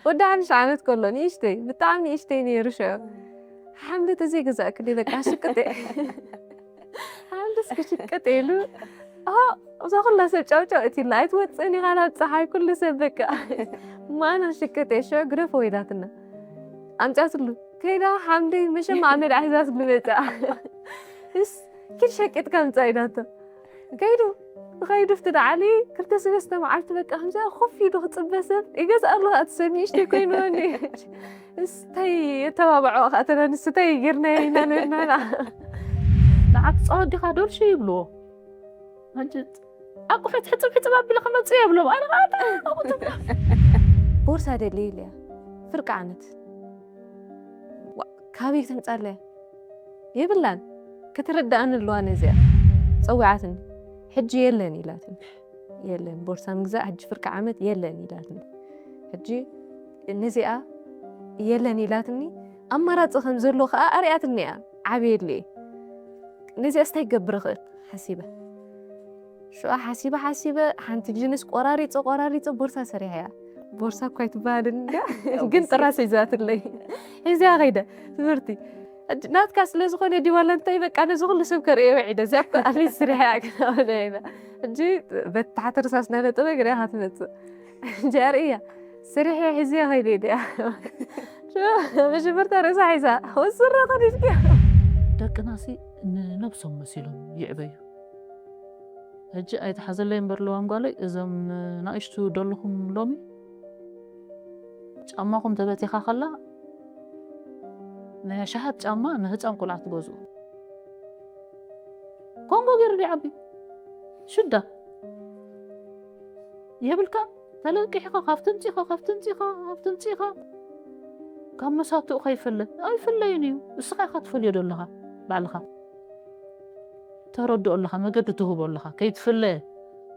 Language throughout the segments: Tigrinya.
ወዲ ሓሙሽተ ዓመት ከሎ ንእሽተይ፣ ብጣዕሚ ንእሽተይ ነይሩ ሽዑ። ሓምሊ ተዘይገዛእክኒ በቃ ሽቅጥ እየ። ሓምሊ እስኪ ሽቅጥ ኢሉ፣ "ኦ፣ እዛ ኩላ ሰብ ጫውጫው እትይላ ኣይትወፅእን ኢኻ ናብ ፀሓይ፣ ኩሉ ሰብ በቃ." ማና ሽቅጥ እየ፣ ሽዑ ግደፎ ኢላትና። ኣምፅኣትሉ። ከይዳ ሓምሊ መሸማዕ መሊኣ ሒዛትሉ መፅኣ። "እስ፣ ኪድ ሸቂጥካ ምፃእ" ኢላቶ። ከይዱ፣ ከይዱ ኣብቲ ደዓሊ ክልተ ሰለስተ መዓልቲ በቃ ከምዚኣ ኮፍ ኢሉ ክፅበ ሰብ ይገዝእ ኣለኹ፣ ኣቲ ሰብ ንእሽተይ ኮይኑኒ። "እስ፣ እንታይ የተባብዖ ከኣ ተና ንሱ እንታይ ጌርናዮ ኢና ንብል ንሕና?" "ንዓት ፃወት ዲኻ ዶልሽ?" ይብልዎ። ሕጂ ኣቁሑት ሕፅብ ሕፅብ ኣቢለ ክመፅእ የብሎም። ኣነ ከኣ እንታይ ከምኡ ትብሎ? ቦርሳ ደልየ ኢለያ። ፍርቂ ዓመት። ዋ፣ ካበይ ተምፃለያ? የብላን። ክትርድኣኒ ኣለዋ ነዚኣ። ጸዊዓትኒ። ሕጂ የለን ኢላትኒ። የለን፣ ቦርሳ ምግዛእ ሕጂ ፍርቂ ዓመት የለን ኢላትኒ። ሕጂ ነዚኣ የለን ኢላትኒ፣ ኣማራጺ ከም ዘሎ ከኣ ኣርያትኒ እያ። ዓብየለይ። ነዚኣስ እንታይ ክገብር እኽእል? ሓሲበ። ሽዑ ሓሲበ፣ ሓሲበ፣ ሓንቲ ጅንስ ቆራሪጸ፣ ቆራሪጸ ቦርሳ ሰሪሐያ። ቦርሳ እኳ ኣይትበሃልን እንድያ፣ ግን ጥራስ ሒዛትለይ። ሒዘያ ከይደ ትምህርቲ። ሕጂ ናትካ ስለ ዝኾነ ድዩ ዋላ እንታይ፣ በቃ ነዚ ኩሉ ሰብ ከርእዮ ውዒደ። እዚኣ እኮ ኣትሊስት ስሪሐያ ክናበለ ኢለ። ሕጂ በቲ ታሕቲ ርሳስ እናነጠበ ገለ ኢኻ ትመጽእ። ሕጂ ኣርእያ። ስሪሐ ሒዘያ ከይደ ኢለያ። መጀመርታ ርእሳ ሒዛ፣ ወስራ ከዲድክያ። ደቅናሲ ንነብሶም መሲሎም ይዕበዩ። ሕጂ ኣይትሓዘለይ እምበር ለዋም ጓለይ፣ እዞም ናእሽቱ ደለኹም ሎሚ ጫማኹም ተበቲኻ ከላ ናይ ኣሽሓት ጫማ ንህፃን ቆልዓ ትገዝኡ። ኮንጎ ገይሩ ድዩ ዓቢ? ሽዳ የብልካ፣ ተለቂሕኻ፣ ካብ ትምፂኻ፣ ካብ ትምፂኻ፣ ካብ ትምፂኻ፣ ካብ መሳትኡ ከይፍለ፣ ኣይፍለይን እዩ። እስኻ ኢኻ ትፈልዮ ደለኻ፣ ባዕልኻ ተረድኦ ኣለኻ፣ መገዲ ትህቦ ኣለኻ፣ ከይትፍለ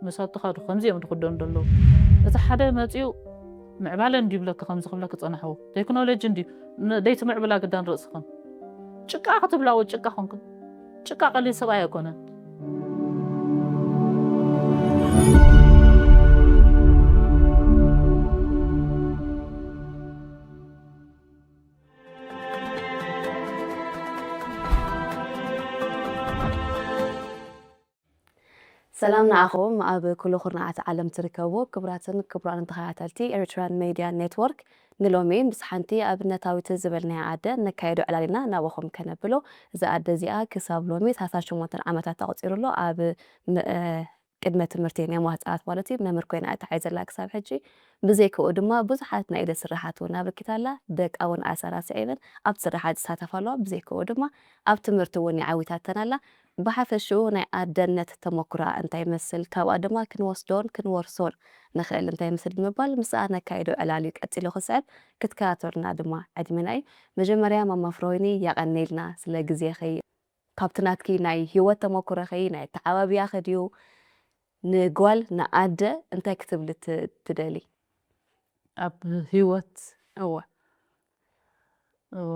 መሳትኻ ዶ ከምዚ እዮም ዝኽደኑ ደለዉ። እቲ ሓደ መፂኡ ምዕባለ እንድዩ ይብለካ፣ ከምዚ ክብለክ ዝፀናሕዎ፣ ቴክኖሎጂ እንድዩ፣ ን-፣ ደይትምዕብላ ግዳን ርእስኽን። ጭቃ ክትብላዎ ጭቃ ኮንክን። ጭቃ ቀሊል ሰብኣይ ኣይኮነን። ሰላም ንዓኹም ኣብ ኩሉ ኩርናዓት ዓለም ትርከቡ ክቡራትን ክቡራን ተኸታተልቲ ኤሪትራን ሜድያ ኔትወርክ። ንሎሚ ምስ ሓንቲ ኣብነታዊት ዝበልናያ ኣደ ነካይዶ ዕላል ኢና ናባኹም ከነብሎ። እዛ ኣደ እዚኣ ክሳብ ሎሚ ሰላሳን ሸሞንተን ዓመታት ኣቑጺሩ ኣሎ። ኣብ ም-፣ እ፣ ቅድመ ትምህርቲ ናይ መዋለ ህጻናት ማለት እዩ፣ መምህር ኮይና እያ ተታሒዛ ዘላ ክሳብ ሕጂ። ብዘይካኡ ድማ ብዙሓት ናይ ኢደ ስራሓት እውን ኣበርኪታ ኣላ። ደቃ እውን ኣሰራሲዐ እየን ኣብቲ ስራሓት ዝሳተፋ ኣለዋ። ብዘይካኡ ድማ ኣብ ትምህርቲ እውን የዓዊታተን ኣላ። ብሓፈሽኡ ናይ ኣደነት ተመኩሮኣ እንታይ ይመስል፣ ካብኣ ድማ ክንወስዶን ክንወርሶን ንኽእል እንታይ ይመስል ብምባል ምስኣ ነካይዶ ዕላል እዩ ቀጺሉ ክስዕብ። ክትከታተሉና ድማ ዕድመና እዩ። መጀመርያ ማማ ፍሮይኒ የቐንየልና ስለ ግዜኺ። ካብቲ ናትኪ ናይ ህይወት ተመኩሮኺ ናይ ኣተዓባብያኺ ድዩ ንጓል ንኣደ እንታይ ክትብሊ ት-፣ ትደሊ? ኣብ ህይወት፣ እወ። እወ።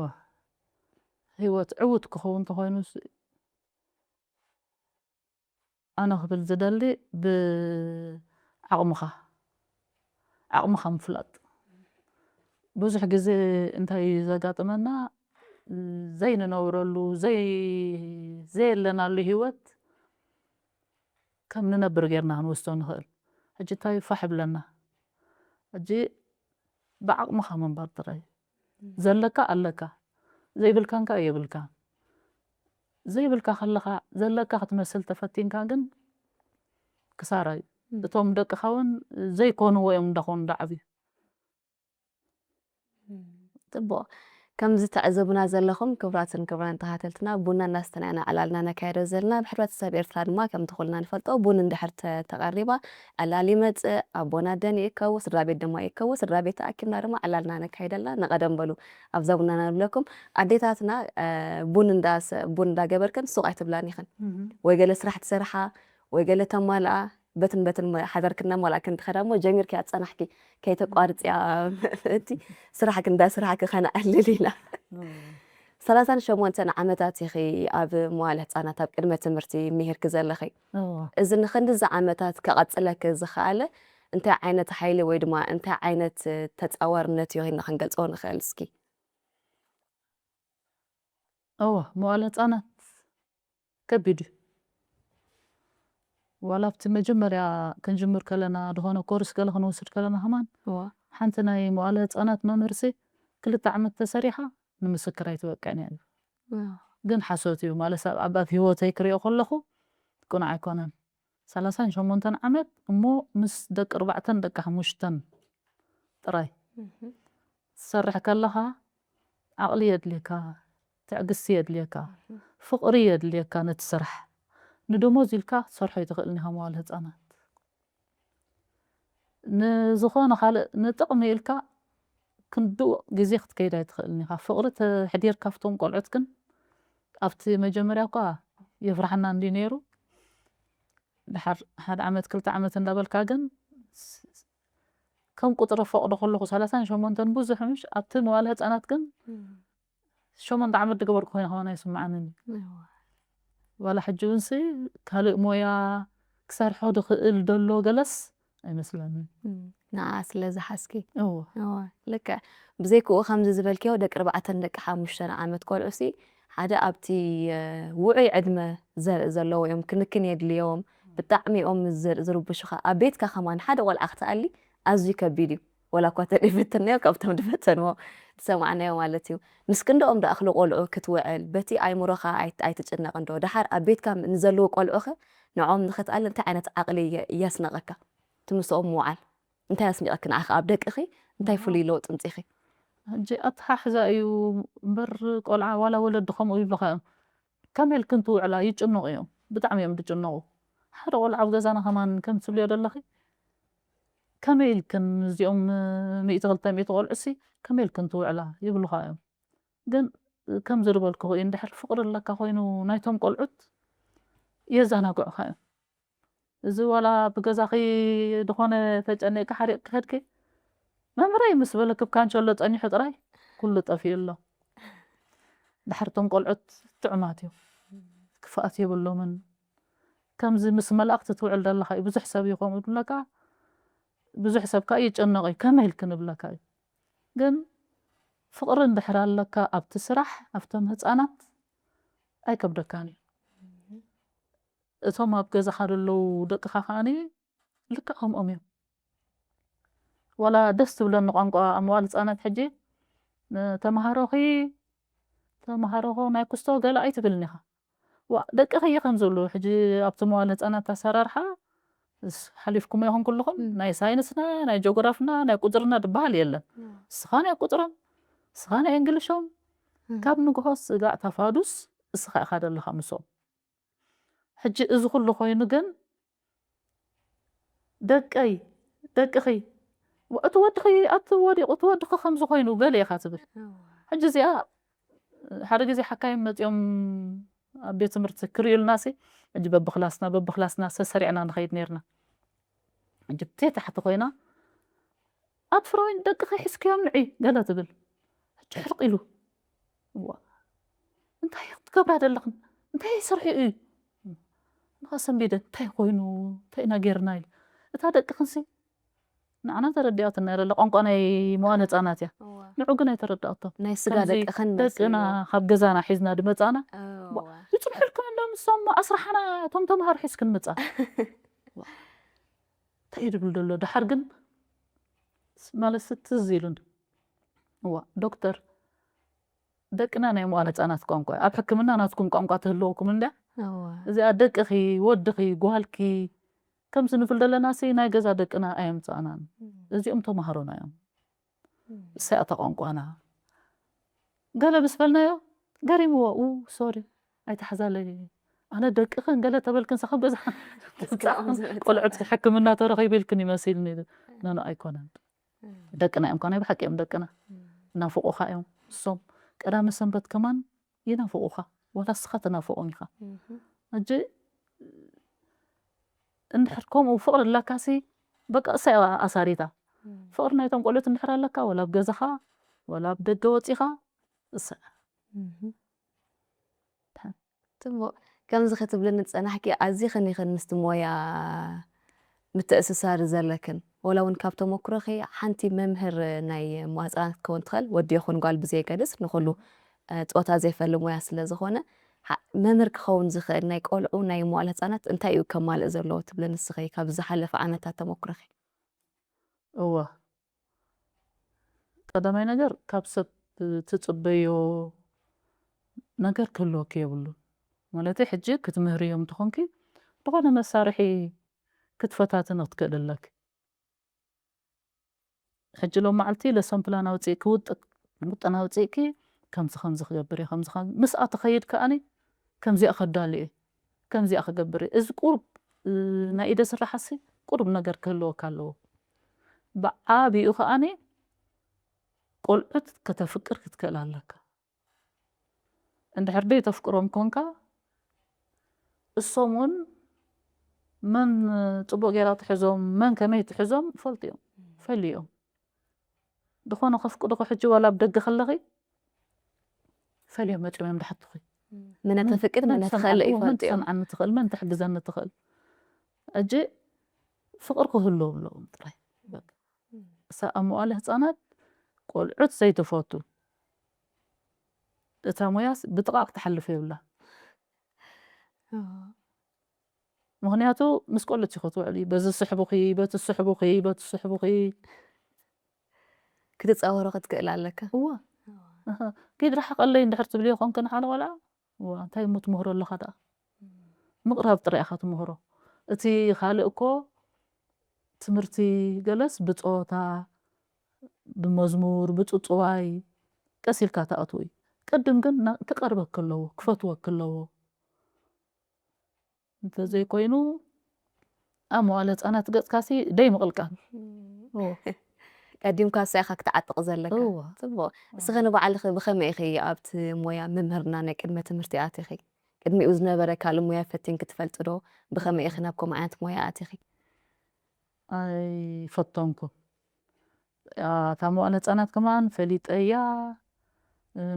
ህይወት ዕዉት ክኸውን እንተኾይኑስ፣ ኣነ ክብል ዝደሊ ብዓቕምኻ፣ ዓቕምኻ ምፍላጥ። ብዙሕ ግዜ እንታይ እዩ ዘጋጥመና? ዘይንነብረሉ፣ ዘይ-፣ ዘየለናሉ ህይወት ከም ንነብር ጌርና ክንወስዶ ንኽእል። ሕጂ እንታይ ፋሕ ይብለና? ሕጂ ብዓቕምኻ ምንባር ጥራይ። ዘለካ ኣለካ፣ ዘይብልካን ከኣ የብልካን። ዘይብልካ ከለኻ ዘለካ ክትመስል ተፈቲንካ ግን ክሳራ እዩ። እም። እቶም ደቅኻ እውን ዘይኮንዎ እዮም እንዳኾኑ እንዳዓብዩ። እም። ጽቡቕ። ከምዚ ትዕዘቡና ዘለኹም ክቡራትን ክቡራን ተኸታተልትና፣ ቡና እናስተናና ዕላልና ነካይዶ ዘለና። ኣብ ሕብረተሰብ ኤርትራ ድማ ከምቲ ኩልና ንፈልጦ ቡን እንድሕር ተ-፣ ተቐሪባ ዕላል ይመጽእ፣ ኣቦን ኣደን ይእከቡ፣ ስድራ ቤት ድማ ይእከቡ፣ ስድራ ቤት ተኣኪብና ድማ ዕላልና ነካይደላ። ንቐደም በሉ ኣብዛ ቡናና ንብለኩም። ኣዴታትና፣ እ፣ ቡን እንዳሰ-፣ ቡን እንዳገበርክን ሱቕ ኣይትብላን ኢኽን። እም። ወይ ገለ ስራሕ ትሰርሓ፣ ወይ ገለ ተማልኣ፣ በትን በትን ሓዳርክን እናማልኣክን ትኸዳ እሞ ጀሚርክያ ዝጸናሕኪ ከይተቋርጽያ፣ እቲ ስራሕኪ እንዳስራሕኪ ከነዕልል ኢና። እም። ሰላሳን ሸሞንተን ዓመታት ኢኺ ኣብ መዋለ ህጻናት ኣብ ቅድመ ትምህርቲ ምሂርኪ ዘለኺ። እወ። እዚ ንኽንድዚ ዓመታት ከቐጽለኪ ዝኸኣለ እንታይ ዓይነት ሓይሊ ወይ ድማ እንታይ ዓይነት ተጻዋርነት እዩ ኢልና ክንገልጾ ንኽእል እስኪ? እወ፣ መዋለ ህጻናት ከቢድ እዩ። ዋላ ኣብቲ መጀመርያ ክንጅምር ከለና ዝኾነ ኮርስ ገለ ክንወስድ ከለና ከማን እወ ሓንቲ ናይ መዋለ ህጻናት መምህርሲ ክልተ ዓመት ተሰሪሓ ንምስክር ኣይትበቅዕን እያ። ግን ሓሶት እዩ ማለት ኣብ ኣብ ህይወተይ ክሪኦ ከለኹ ቅኑዕ ኣይኮነን። ሰላሳን ሸሞንተን ዓመት እሞ ምስ ደቂ ኣርባዕተን ደቂ ሓሙሽተን ጥራይ ትሰርሕ ከለኻ ዓቕሊ የድልየካ፣ ትዕግስቲ የድልየካ፣ ፍቕሪ የድልየካ ነቲ ስራሕ። ንደሞዝ ኢልካ ክትሰርሖ ኣይትኽእልን ኢኻ መዋለ ህጻናት። ንዝኾነ ካልእ ንጥቕሚ ኢልካ ክንድኡ ግዜ ክትከይድ ኣይትኽእልን ኢኻ። ፍቕሪ ተሕዲርካ ኣብቶም ቆልዑት ግን ኣብቲ መጀመርያ እኳ የፍርሓና እንድዩ ነይሩ። ድሓር ሓደ ዓመት ክልተ ዓመት እንዳበልካ ግን ስ- ከም ቁፅሪ ፈቕዶ ከለኹ ሰላሳን ሸሞንተን ብዙሕ ምሽ ኣብቲ መዋለ ህፃናት ግን ሸሞንተ ዓመት ዝገበርኩ ኮይነ ከማን ኣይስምዓንን እዩ። ዋላ ሕጂ እውን ሲ ካልእ ሞያ ክሰርሖ ዝኽእል ደሎ ገለስ ኣይመስለንን። ንዓ ስለ ዝሓዝኪ እዎ እወ ልክዕ። ብዘይክኡ ከምዚ ዝበልክዮ ደቂ ኣርባዕተን ደቂ ሓሙሽተን ዓመት ቆልዑ ሲ ሓደ ኣብቲ ውዑይ ዕድመ ዘርኢ ዘለዎ እዮም፣ ክንክን የድልዮም። ብጣዕሚ እዮም ዝርብሹኻ። ኣብ ቤትካ ከማን ሓደ ቆልዓ ክትኣሊ ኣዝዩ ከቢድ እዩ። ወላ እኳ ተደይፈተናዮ ካብቶም ዝፈተንዎ ዝሰማዕናዮ ማለት እዩ። ምስ ክንድኦም ዝኣኽሉ ቆልዑ ክትውዕል በቲ ኣይምሮኻ ኣይትጭነቕን ዶ? ደሓር ኣብ ቤትካ ንዘለዉ ቆልዑኸ ንዕኦም ንኽትኣሊ እንታይ ዓይነት ዓቕሊ የስነቐካ? እቲ ምስኦም ምውዓል እንታይ ኣስኒቐኪ ንዓኺ ኣብ ደቅኺ እንታይ ፍሉይ ለውጢ ኣምጺኺ? ሕጂ ኣተሓሕዛ እዩ እምበር ቆልዓ ዋላ ወለዲ ከምኡ ይብሉኻ እዮም። ከመይ ኢልክን ትውዕላ ይጭነቑ እዮም። ብጣዕሚ እዮም ዝጭነቑ። ሓደ ቆልዓ ኣብ ገዛና ከማን ከም ትብልዮ ዘለኺ ከመይ ኢልክን እዚኦም ሚእቲ ክልተ ሚእቲ ቆልዑ ሲ ከመይ ኢልክን ትውዕላ ይብሉኻ እዮም። ግን ከም ዝርበልክኹ እዩ እንድሕር ፍቕሪ ኣለካ ኮይኑ ናይቶም ቆልዑት የዘናግዑኻ እዮም። እዚ ዋላ ብገዛኺ ዝኾነ ተጨኒቕካ ሓሪቕ ክኸድኪ መምህረይ ምስ በለ ክብ ካንቸሎ ጸኒሑ ጥራይ ኩሉ ጠፊኡ ኣሎ። ድሕርቶም ቆልዑት ጥዑማት እዮም፣ ክፍኣት የብሎምን። ከምዚ ምስ መላእክቲ ትውዕል ዘለኻ እዩ ብዙሕ ሰብ እዩ ከምኡ ይብለካ፣ ብዙሕ ሰብ ከዓ ይጨነቕ እዩ ከመይ ኢልክን ይብለካ እዩ። ግን ፍቕሪ እንድሕር ኣለካ ኣብቲ ስራሕ ኣብቶም ህፃናት ኣይከብደካን እዩ። እቶም ኣብ ገዛኻ ዘለዉ ደቅኻ ከዓኒ ልክዕ ከምኦም እዮም። ዋላ ደስ ትብለኒ ቋንቋ ኣብ መዋል ህፃናት ሕጂ ተምሃሮኺ ተምሃሮኹ ናይ ኩስቶ ገለ ኣይትብልን ኢኻ። ዋ ደቅኺ እየ ከም ዝብሉ ሕጂ ኣብቲ መዋል ህፃናት ኣሰራርሓ ሓሊፍኩሞ ይኹን ኩልኹም ናይ ሳይንስና ናይ ጆግራፍና ናይ ቁፅርና ዝበሃል የለን። እስኻ ናይ ቁፅሮም እስኻ ናይ እንግሊሾም ካብ ንግሆ ስጋዕ ታፋዱስ እስኻ ኢኻ ዘለኻ ምስኦም። ሕጂ እዚ ኩሉ ኮይኑ ግን ደቀይ ደቅኺ እቲ ወድኺ ኣቲ ወዲቑ እቲ ወድኺ ከምዚ ኮይኑ ገለ ኢኻ ትብል። ሕጂ እዚኣ ሓደ ግዜ ሓካይም መፂኦም ኣብ ቤት ትምህርቲ ክርእዩልና ሲ ሕጂ በብክላስና በብክላስና ሰሰሪዕና ንኸይድ ነርና። ሕጂ ብቴ ታሕቲ ኮይና ኣቲ ፍሮይን ደቅኺ ሒዝክዮም ንዒ ገለ ትብል። ሕጂ ሕርቕ ኢሉ እዋ እንታይ ክትገብራ ዘለኽን እንታይ ይሰርሑ እዩ ንኸሰንቢደ እንታይ ኮይኑ እንታይ ኢና ጌርና ኢሉ እታ ደቅኽንሲ ንዓና ተረዲኣትና እያ ዘላ ቋንቋ ናይ መዋን ህፃናት እያ ንዑ ግን ኣይተረዳኣቶም ናይ ስጋ ደቅኽን ደቅና ካብ ገዛና ሒዝና ድመፃና ይፅንሑልኩም እንዶ ምሶም ኣስራሓና እቶም ተምሃር ሒዝክን ምፃ እንታይ እዩ ድብል ዘሎ ድሓር ግን ማለት ትዝ ኢሉን እዋ ዶክተር ደቅና ናይ መዋል ህፃናት ቋንቋ ኣብ ሕክምና ናትኩም ቋንቋ ትህልወኩም እንዳ እዚኣ ደቅኺ ወድኺ ጓልኪ ከምዚ ንብል ዘለና ሲ ናይ ገዛ ደቅና ኣየምፃእናን እዚኦም ተምሃሮና እዮም እሳይ ኣታ ቋንቋና ገለ ምስ በልናዮ ገሪምዎ ኡ ሶሪ ኣይተሓዛለይ ኣነ ደቅኽን ገለ ተበልክን ሰኸብ ገዛ ቆልዑት ሕክምና ተረኺቡ ኢልክን ይመሲልኒ ነኖ ኣይኮነን ደቅና እዮም ከ ናይ ብሓቂ እዮም ደቅና ይናፍቑኻ እዮም እሶም ቀዳመ ሰንበት ከማን ይናፍቑኻ ዋላ እስኻ ትናፍቖም ኢኻ ሕጂ እንድሕር ከምኡ ፍቕሪ ኣለካሲ በቃ እሳ ኣሳሪታ ፍቕሪ ናይቶም ቆልዑት እንድሕር ኣለካ ወላ ኣብ ገዛኻ ወላ ኣብ ደገ ወፂኻ እሳ ጽቡቕ ከምዚ ክትብልኒ ዝጸናሕኪ ኣዚኽን ኢኽን ምስቲ ሞያ ምትእስሳር ዘለክን ወላ እውን ካብ ተመክሮኺ ሓንቲ መምህር ናይ መዋለ ህጻናት ክትከውን ትኽእል፣ ወዲ ይኹን ጓል ብዘየገድስ ንኹሉ ጾታ ዘይፈሊ ሞያ ስለ ዝኾነ፣ መምህር ክኸውን ዝኽእል ናይ ቆልዑ ናይ መዋለ ህጻናት እንታይ እዩ ከማልእ ዘለዎ ትብሊ ንስኺ ካብ ዝሓለፈ ዓመታት ተመክሮኺ? እወ፣ ቀዳማይ ነገር ካብ ሰብ ትጽበዮ ነገር ክህልወኪ የብሉን። ማለት ሕጂ ክትምህርዮም ትኾንኪ ዝኾነ መሳርሒ ክትፈታትን ክትክእል ኣለኪ። ሕጂ ሎም መዓልቲ ለሰን ፕላን ኣውፅእኪ ውጥን ውጥን ኣውፅእኪ ከምዚ ከምዚ ክገብር እየ ከምዚ ከምዚ ምስኣ ትኸይድ ከኣኒ ከምዚኣ ከዳሉ እየ ከምዚኣ ክገብር እየ። እዚ ቁሩብ ናይ ኢደ ስራሓሲ ቁሩብ ነገር ክህልወካ ኣለዎ። ብዓቢኡ ከኣኒ ቆልዑት ከተፍቅር ክትክእል ኣለካ። እንድሕር ደይ ተፍቅሮም ኮንካ እሶም እውን መን ፅቡቅ ጌራ ትሕዞም መን ከመይ ትሕዞም ይፈልጡ እዮም። ፈልዮም ዝኾነ ከፍቅዱኺ ሕጂ ዋላ ኣብ ደገ ከለኺ ፈልዮም መፂኦም እዮም ድሓቱኺ። መነ ተፍቅድ መነ ትኽእል ይፈልጡ እዮም። ትሰምዓኒ ትኽእል መን ትሕግዘኒ ትኽእል። ሕጂ ፍቅሪ ክህልዎም ኣለዎም ጥራይ። እሳ ኣብ መዋለ ህፃናት ቆልዑት ዘይትፈቱ እታ ሞያስ ብጥቓ ክትሓልፍ የብላ። ምክንያቱ ምስ ቆልዑት ኢኹ ትውዕሊ በዚ ስሕቡኺ በቲ ስሕቡኺ በቲ ስሕቡኺ ክትፃወሮ ክትክእል ኣለካ። እዋ ኪድ ርሓቀለይ እንድሕር ትብልዮ ኮንክን ሓደ ቆልዓ እዋ እንታይ እሞ ትምህሮ ኣለኻ ደኣ ምቕራብ ጥራይ ኢኻ ትምህሮ። እቲ ካልእ እኮ ትምህርቲ ገለስ ብፀወታ ብመዝሙር ብፅፅዋይ ቀስ ኢልካ ትኣትዎ እዩ። ቅድም ግን ክቐርበኪ ኣለዎ ክፈትወኪ ኣለዎ። እንተዘይኮይኑ ኣብ መዋለ ህፃናት ገፅካሲ ደይ ምቕልቃል። ቀዲምካ እሳ ኢኻ ክትዓጥቕ ዘለካ። ጽቡቕ። እስኺ ንባዕልኺ ብኸመይ ኢኺ ኣብቲ ሞያ ምምህርና ናይ ቅድመ ትምህርቲ ኣቲኺ? ቅድሚኡ ዝነበረ ካልእ ሞያ ፈቲንኪ ትፈልጢ ዶ? ብኸመይ ኢኺ ናብ ከምኡ ዓይነት ሞያ ኣቲኺ? ኣይፈተንኩን። እታ መዋለ ህፃናት ከማን ፈሊጠያ።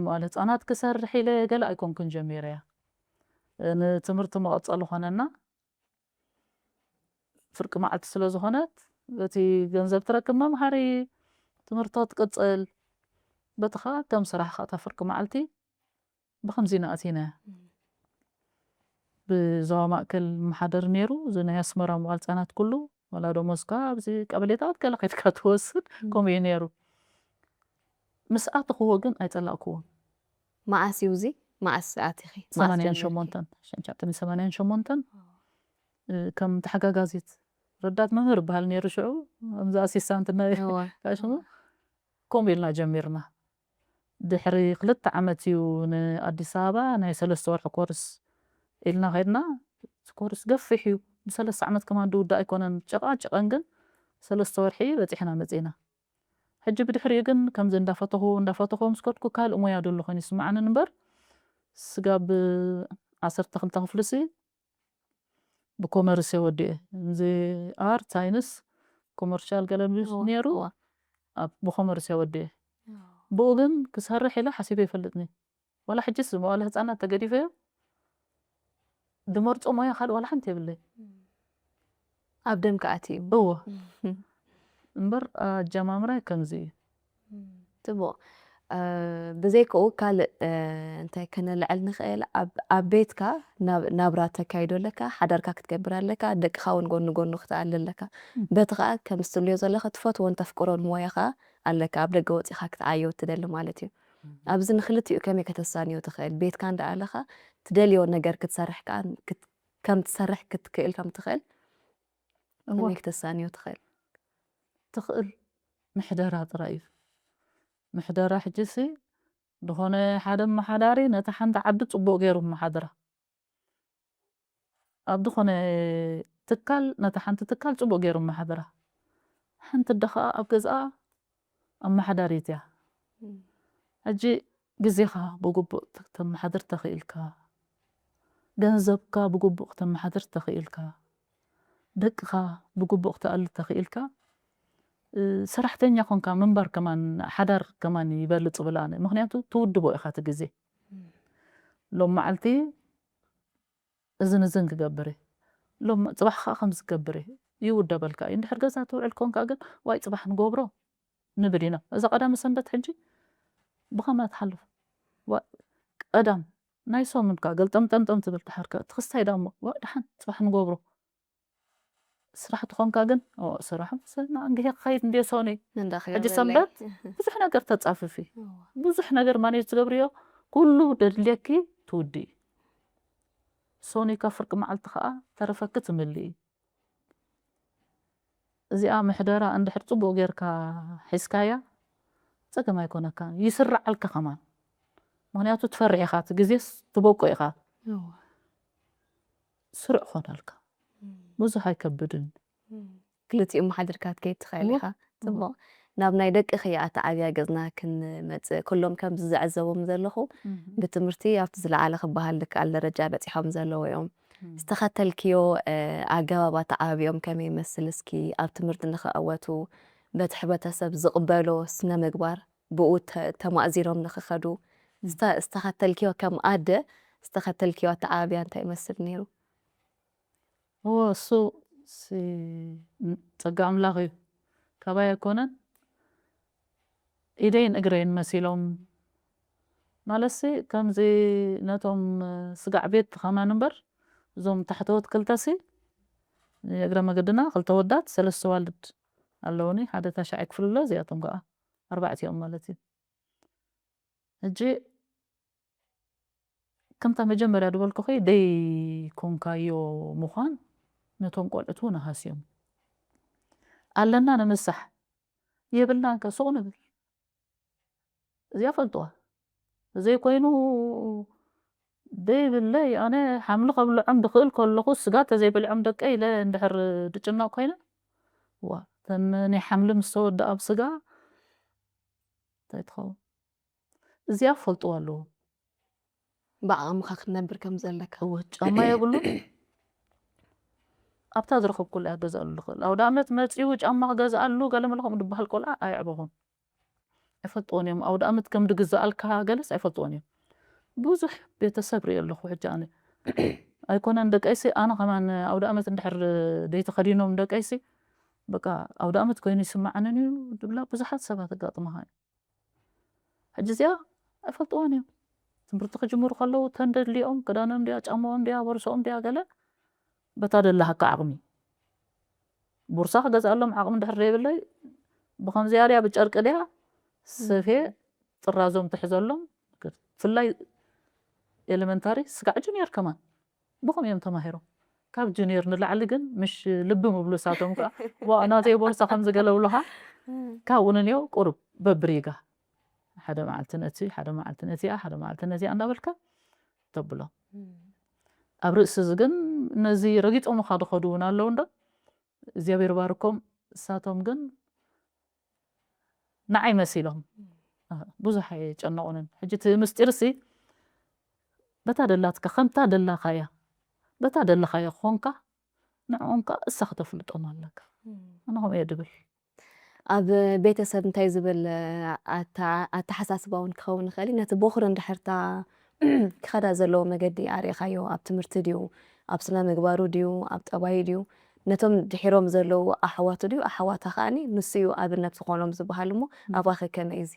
መዋለ ህፃናት ክሰርሕ ኢለ ገለ ኣይኮንኩን ጀሚረያ። ንትምህርቲ መቐፀሊ ኾነና። ፍርቂ መዓልቲ ስለ ዝኾነት በቲ ገንዘብ ትረክብ መምሃሪ ትምህርቶ ትቅፅል። በቲ ከዓ ከም ስራሕ ከዓ እታ ፍርቂ መዓልቲ ብኸምዚ ኢና ኣቲናያ። ብዞባ ማእከል መሓደር ነይሩ፣ እዚ ናይ ኣስመራ መዋል ህጻናት ኩሉ፣ ወላ ደሞዝካ ኣብዚ ቀበሌታት ገለ ከድካ ትወስድ፣ ከምኡ እዩ ነይሩ። ምስ ኣተኽዎ ግን ኣይጸላእክዎን። መዓስ እዩ እዚ? መዓስ ኣቲኺ? መዓስ ሰማንያን ጀሚርኪ? ሸሞንተን፣ ሸንቻዕተን ሰማንያን ሸሞንተን፣ እ፣ ከም ተሓጋጋዚት ረዳት መምህር ይበሃል ነይሩ ሽዑ፣ ከምዚ ኣሲስታንት ናይ እወ። ጋሽ ሞ፣ ከምኡ ኢልና ጀሚርና። ድሕሪ ክልተ ዓመት እዩ ንኣዲስ ኣበባ ናይ ሰለስተ ወርሒ ኮርስ ኢልና ከድና። እቲ ኮርስ ገፊሕ እዩ። ብሰለስተ ዓመት ከማን ድውዳእ ኣይኮነን። ጭቓ ጭቐን ግን ሰለስተ ወርሒ በፂሕና መፂና። ሕጂ ብድሕሪኡ ግን ከምዚ እንዳፈተኹ እንዳፈተኹ ምስ ከድኩ ካልእ ሞያ ደሎ ኮይኑ ይስምዓኒ እምበር ስጋብ ዓሰርተ ክልተ ክፍልሲ ብኮመርስ እየ ወዲኤ። እዚ ኣርት ሳይንስ ኮመርሻል ገለ ምስ እዋ፣ ነይሩ እዋ። ኣብ ብኮመርስ እየ ወዲኤ። እዋ። ብኡ ግን ክሰርሕ ኢለ ሓሲበ ይፈልጥኒ። ዋላ ሕጅስ መዋለ ህፃናት ተገዲፈዮ ድመርፆ ሞያ ካልእ ዋላ ሓንቲ የብለይ። ኣብ ደም ከኣቲ እዩ። እዎ። እምበር ኣጀማምራይ ከምዚ እዩ። ጽቡቕ። እ፣ ብዘይካኡ ካልእ፣ እ፣ እንታይ ከነልዕል ንኽእል? ኣብ፣ ኣብ ቤትካ ናብ-፣ ናብራ ተካይዶ ኣለካ፣ ሓዳርካ ክትገብር ኣለካ፣ ደቅኻ እውን ጎኒ ጎኑ ክትኣሊ ኣለካ። እም። በቲ ኸኣ ከምዚ ትብልዮ ዘለኻ ትፈትዎን ተፍቅሮን ሞያ ኸኣ ኣለካ፣ ኣብ ደገ ወጺኻ ክትዓዮ እትደሊ ማለት እዩ። እም። ኣብዚ ንክልቲኡ ከመይ ከተሳንዮ ትኽእል? ቤትካ እንዳኣለኻ ትደልዮ ነገር ክትሰርሕ ከኣ ክት-፣ ከም ትሰርሕ ክትክእል ከም ትኽእል እወ። ከመይ ክተሳንዮ ትኽእል? ትኽእል ምሕደራ ጥራይ እዩ። ምሕደራ ሕጂሲ ዝኾነ ሓደ ኣመሓዳሪ ነታ ሓንቲ ዓዲ ጽቡቕ ገይሩ ኣመሓድራ። ኣብ ዝኾነ ትካል ነታ ሓንቲ ትካል ጽቡቕ ገይሩ ኣመሓድራ። ሓንቲ ኣደ ኸኣ ኣብ ገዝኣ ኣመሓዳሪት እያ። እም። ሕጂ ግዜኻ ብግቡእ ተ-፣ ተመሓድር ተኽኢልካ፣ ገንዘብካ ብግቡእ ክተመሓድር ተኽኢልካ፣ ደቅኻ ብግቡእ ክተኣሊ ተኽኢልካ፣ እ፣ ሰራሕተኛ ኾንካ ምንባር ከማን፣ ሓዳር ከማን ይበልጽ እብል ኣነ። ምኽንያቱ ትውድቦ ኢኻ እቲ ግዜ። እም። ሎም መዓልቲ እዝን እዝን ክገብር እየ። ሎም-፣ ጽባሕ ኸኣ ከምዚ ክገብር እየ። ይውደበልካ እዩ። እንድሕር ገዛ ትውዕል ኮንካ ግን ዋይ ጽባሕ ንገብሮ ንብል ኢና። እዛ ቀዳመ ሰንበት ሕጂ ብኸመይ ትሓልፍ? ዋ- ቀዳም ናይ ሰሙንካ ገልጠምጠምጠም ትብል ድሓርከ እቲ ክስታይ ዳሞ ዋ ድሓን ጽባሕ ንገብሮ። ስራሕ ትኾንካ ግን ኦ፣ ስራሕ መሰልና እንግሄ ክኸይድ እንደ ሶኒ። ሕጂ ሰንበት ብዙሕ ነገር ተጻፍፊ፣ ብዙሕ ነገር ማኔጅ ትገብርዮ፣ ኩሉ ደድልየኪ ትውድኢ። ሶኒ ካብ ፍርቂ መዓልቲ ከዓ ተረፈኪ ትምልኢ። እዚኣ ምሕደራ እንድሕር ጽቡቕ ጌርካ ሒዝካያ ጸገም ኣይኮነካን፣ ይስርዓልካ ከማን። ምኽንያቱ ትፈርሕ ኢኻ፣ እቲ ግዜስ ትበቆ ኢኻ። ስሩዕ ኾነልካ። ብዙሕ ኣይከብድን። ክልቲኡ መሓድርካ ክትከይድ ትኽእል ኢኻ። ጽቡቕ። ናብ ናይ ደቅኺ ኣተዓብያ ገጽና ክንመጽእ፣ ኩሎም ከምዚ ዝዕዘቦም ዘለኹ ብትምህርቲ ኣብቲ ዝለዓለ ክበሃል ዝከኣል ደረጃ በጺሖም ዘለዉ እዮም። ዝተኸተልክዮ ኣገባብ ኣተዓባቢኦም ከመይ ይመስል? እስኪ ኣብ ትምህርቲ ንኽዕወቱ በቲ ሕብረተሰብ ዝቕበሎ ስነ ምግባር ብኡ ተማእዚሮም ንኽኸዱ ዝተኸተልክዮ፣ ከም ኣደ ዝተኸተልክዮ ኣተዓባብያ እንታይ ይመስል ነይሩ? እዎ እሱ ጸጋ ኣምላኽ እዩ። ካባይ ኣይኮነን፣ ኢደይን እግረይን መሲሎም ማለትሲ ከምዚ ነቶም ስጋዕ ቤት ከማን እምበር እዞም ታሕተዎት ክልተሲ እግረ መገድና ክልተ ወዳት ሰለስተ ዋልድ ኣለውኒ። ሓደ ታሽዓይ ክፍሊ ኣሎ፣ እዚኣቶም ከዓ ኣርባዕቲኦም ማለት እዩ። ሕጂ ከምታ መጀመርያ ዝበልኩኺ ደይ ኮንካዮ ምዃን ነቶም ቆልዑት እውን ኣሃስዮም ኣለና ንምሳሕ የብልናን ከ ሱቕ ንብል እዚኣ ፈልጥዋ ዘይኮይኑ ደይብለይ ኣነ ሓምሊ ከብልዖም ድኽእል ከለኹ ስጋ ተዘይበልዖም ደቀ ኢለ እንድሕር ድጭነቕ ኮይነ ዋ ተን ናይ ሓምሊ ምስ ተወድኣ ብስጋ እንታይ ትኸውን እዚኣ ክፈልጥዋ ኣለዎም። ብዓቕምኻ ክትነብር ከም ዘለካ። እወ፣ ጫማ የብሉን። ኣብታ ዝረኸብኩላ እያ ክገዝኣሉ ዝኽእል። ኣውደ ኣመት መጺኡ ጫማ ክገዝኣሉ ገለ መለ ከምኡ ዝበሃል ቆልዓ ኣየዕበኹን። ኣይፈልጥዎን እዮም። ኣውደ ኣመት ከም ድግዝኣልካ ገለስ ኣይፈልጥዎን እዮም። ብዙሕ ቤተሰብ ርእየ ኣለኹ ሕጂ ኣነ። ኣይኮነን ደቀይሲ፣ ኣነ ከማን ኣውደ ኣመት እንድሕር ደይተኸዲኖም ደቀይሲ፣ በቃ ኣውደ ኣመት ኮይኑ ይስምዓንን እዩ ድብላ ብዙሓት ሰባት ኣጋጥመኻ እዩ። ሕጂ እዚኣ ኣይፈልጥዋን እዮም። ትምህርቲ ክጅምሩ ከለዉ ተንደድሊኦም ክዳኖም ድያ ጫማኦም ድያ ቦርሶኦም ድያ ገለ በታ ደላሃካ ዓቕሚ ቦርሳ ክገዝኣሎም ዓቕሚ ድሕር ዘይብለይ ብከምዚኣ ድያ ብጨርቂ ድያ ሰፌ ጥራዞም ትሕዘሎም ብፍላይ ኤለመንታሪ ስጋዕ ጁኒየር ከማን ብኸም እዮም ተማሂሮም ካብ ጁኒየር ንላዕሊ ግን ምሽ ልቢ ምብሉ ሳቶም ከዓ ዋ ናተይ ቦርሳ ከም ዝገለብሉኻ ካብኡ ንንዮ ቁሩብ በብሪጋ ሓደ መዓልቲ ነቲ ሓደ መዓልቲ ነቲኣ ሓደ መዓልቲ ነዚኣ እንዳበልካ ተብሎ ኣብ ርእሲ እዚ ግን ነዚ ረጊጦምኻ ዝኸዱ እውን ኣለዉ እንዶ እግዚኣብሔር ባርኮም እሳቶም ግን ንዓይ መሲሎም ብዙሕ ኣይጨነቑንን ሕጂ እቲ ምስጢር ሲ በታ ደላትካ ከምታ ደላኻያ በታ ደለኻዮ ክኾንካ ንዕኦም ከዓ እሳ ክተፍልጦም ኣለካ ኣነ ከምኡ እየ ድብል ኣብ ቤተሰብ እንታይ ዝብል ኣተሓሳስባ እውን ክኸውን ይኽእል ነቲ ቦኽሪ እንድሕርታ ክኸዳ ዘለዎ መገዲ ኣርእኻዮ ኣብ ትምህርቲ ድዩ ኣብ ስነ ምግባሩ ድዩ ኣብ ጠባዩ ድዩ ነቶም ድሒሮም ዘለዉ ኣሕዋቱ ድዩ ኣሕዋታ ከዓኒ ንሱ እዩ ኣብነት ዝኾኖም ዝበሃል እሞ ኣባኸ ከመይ እዚ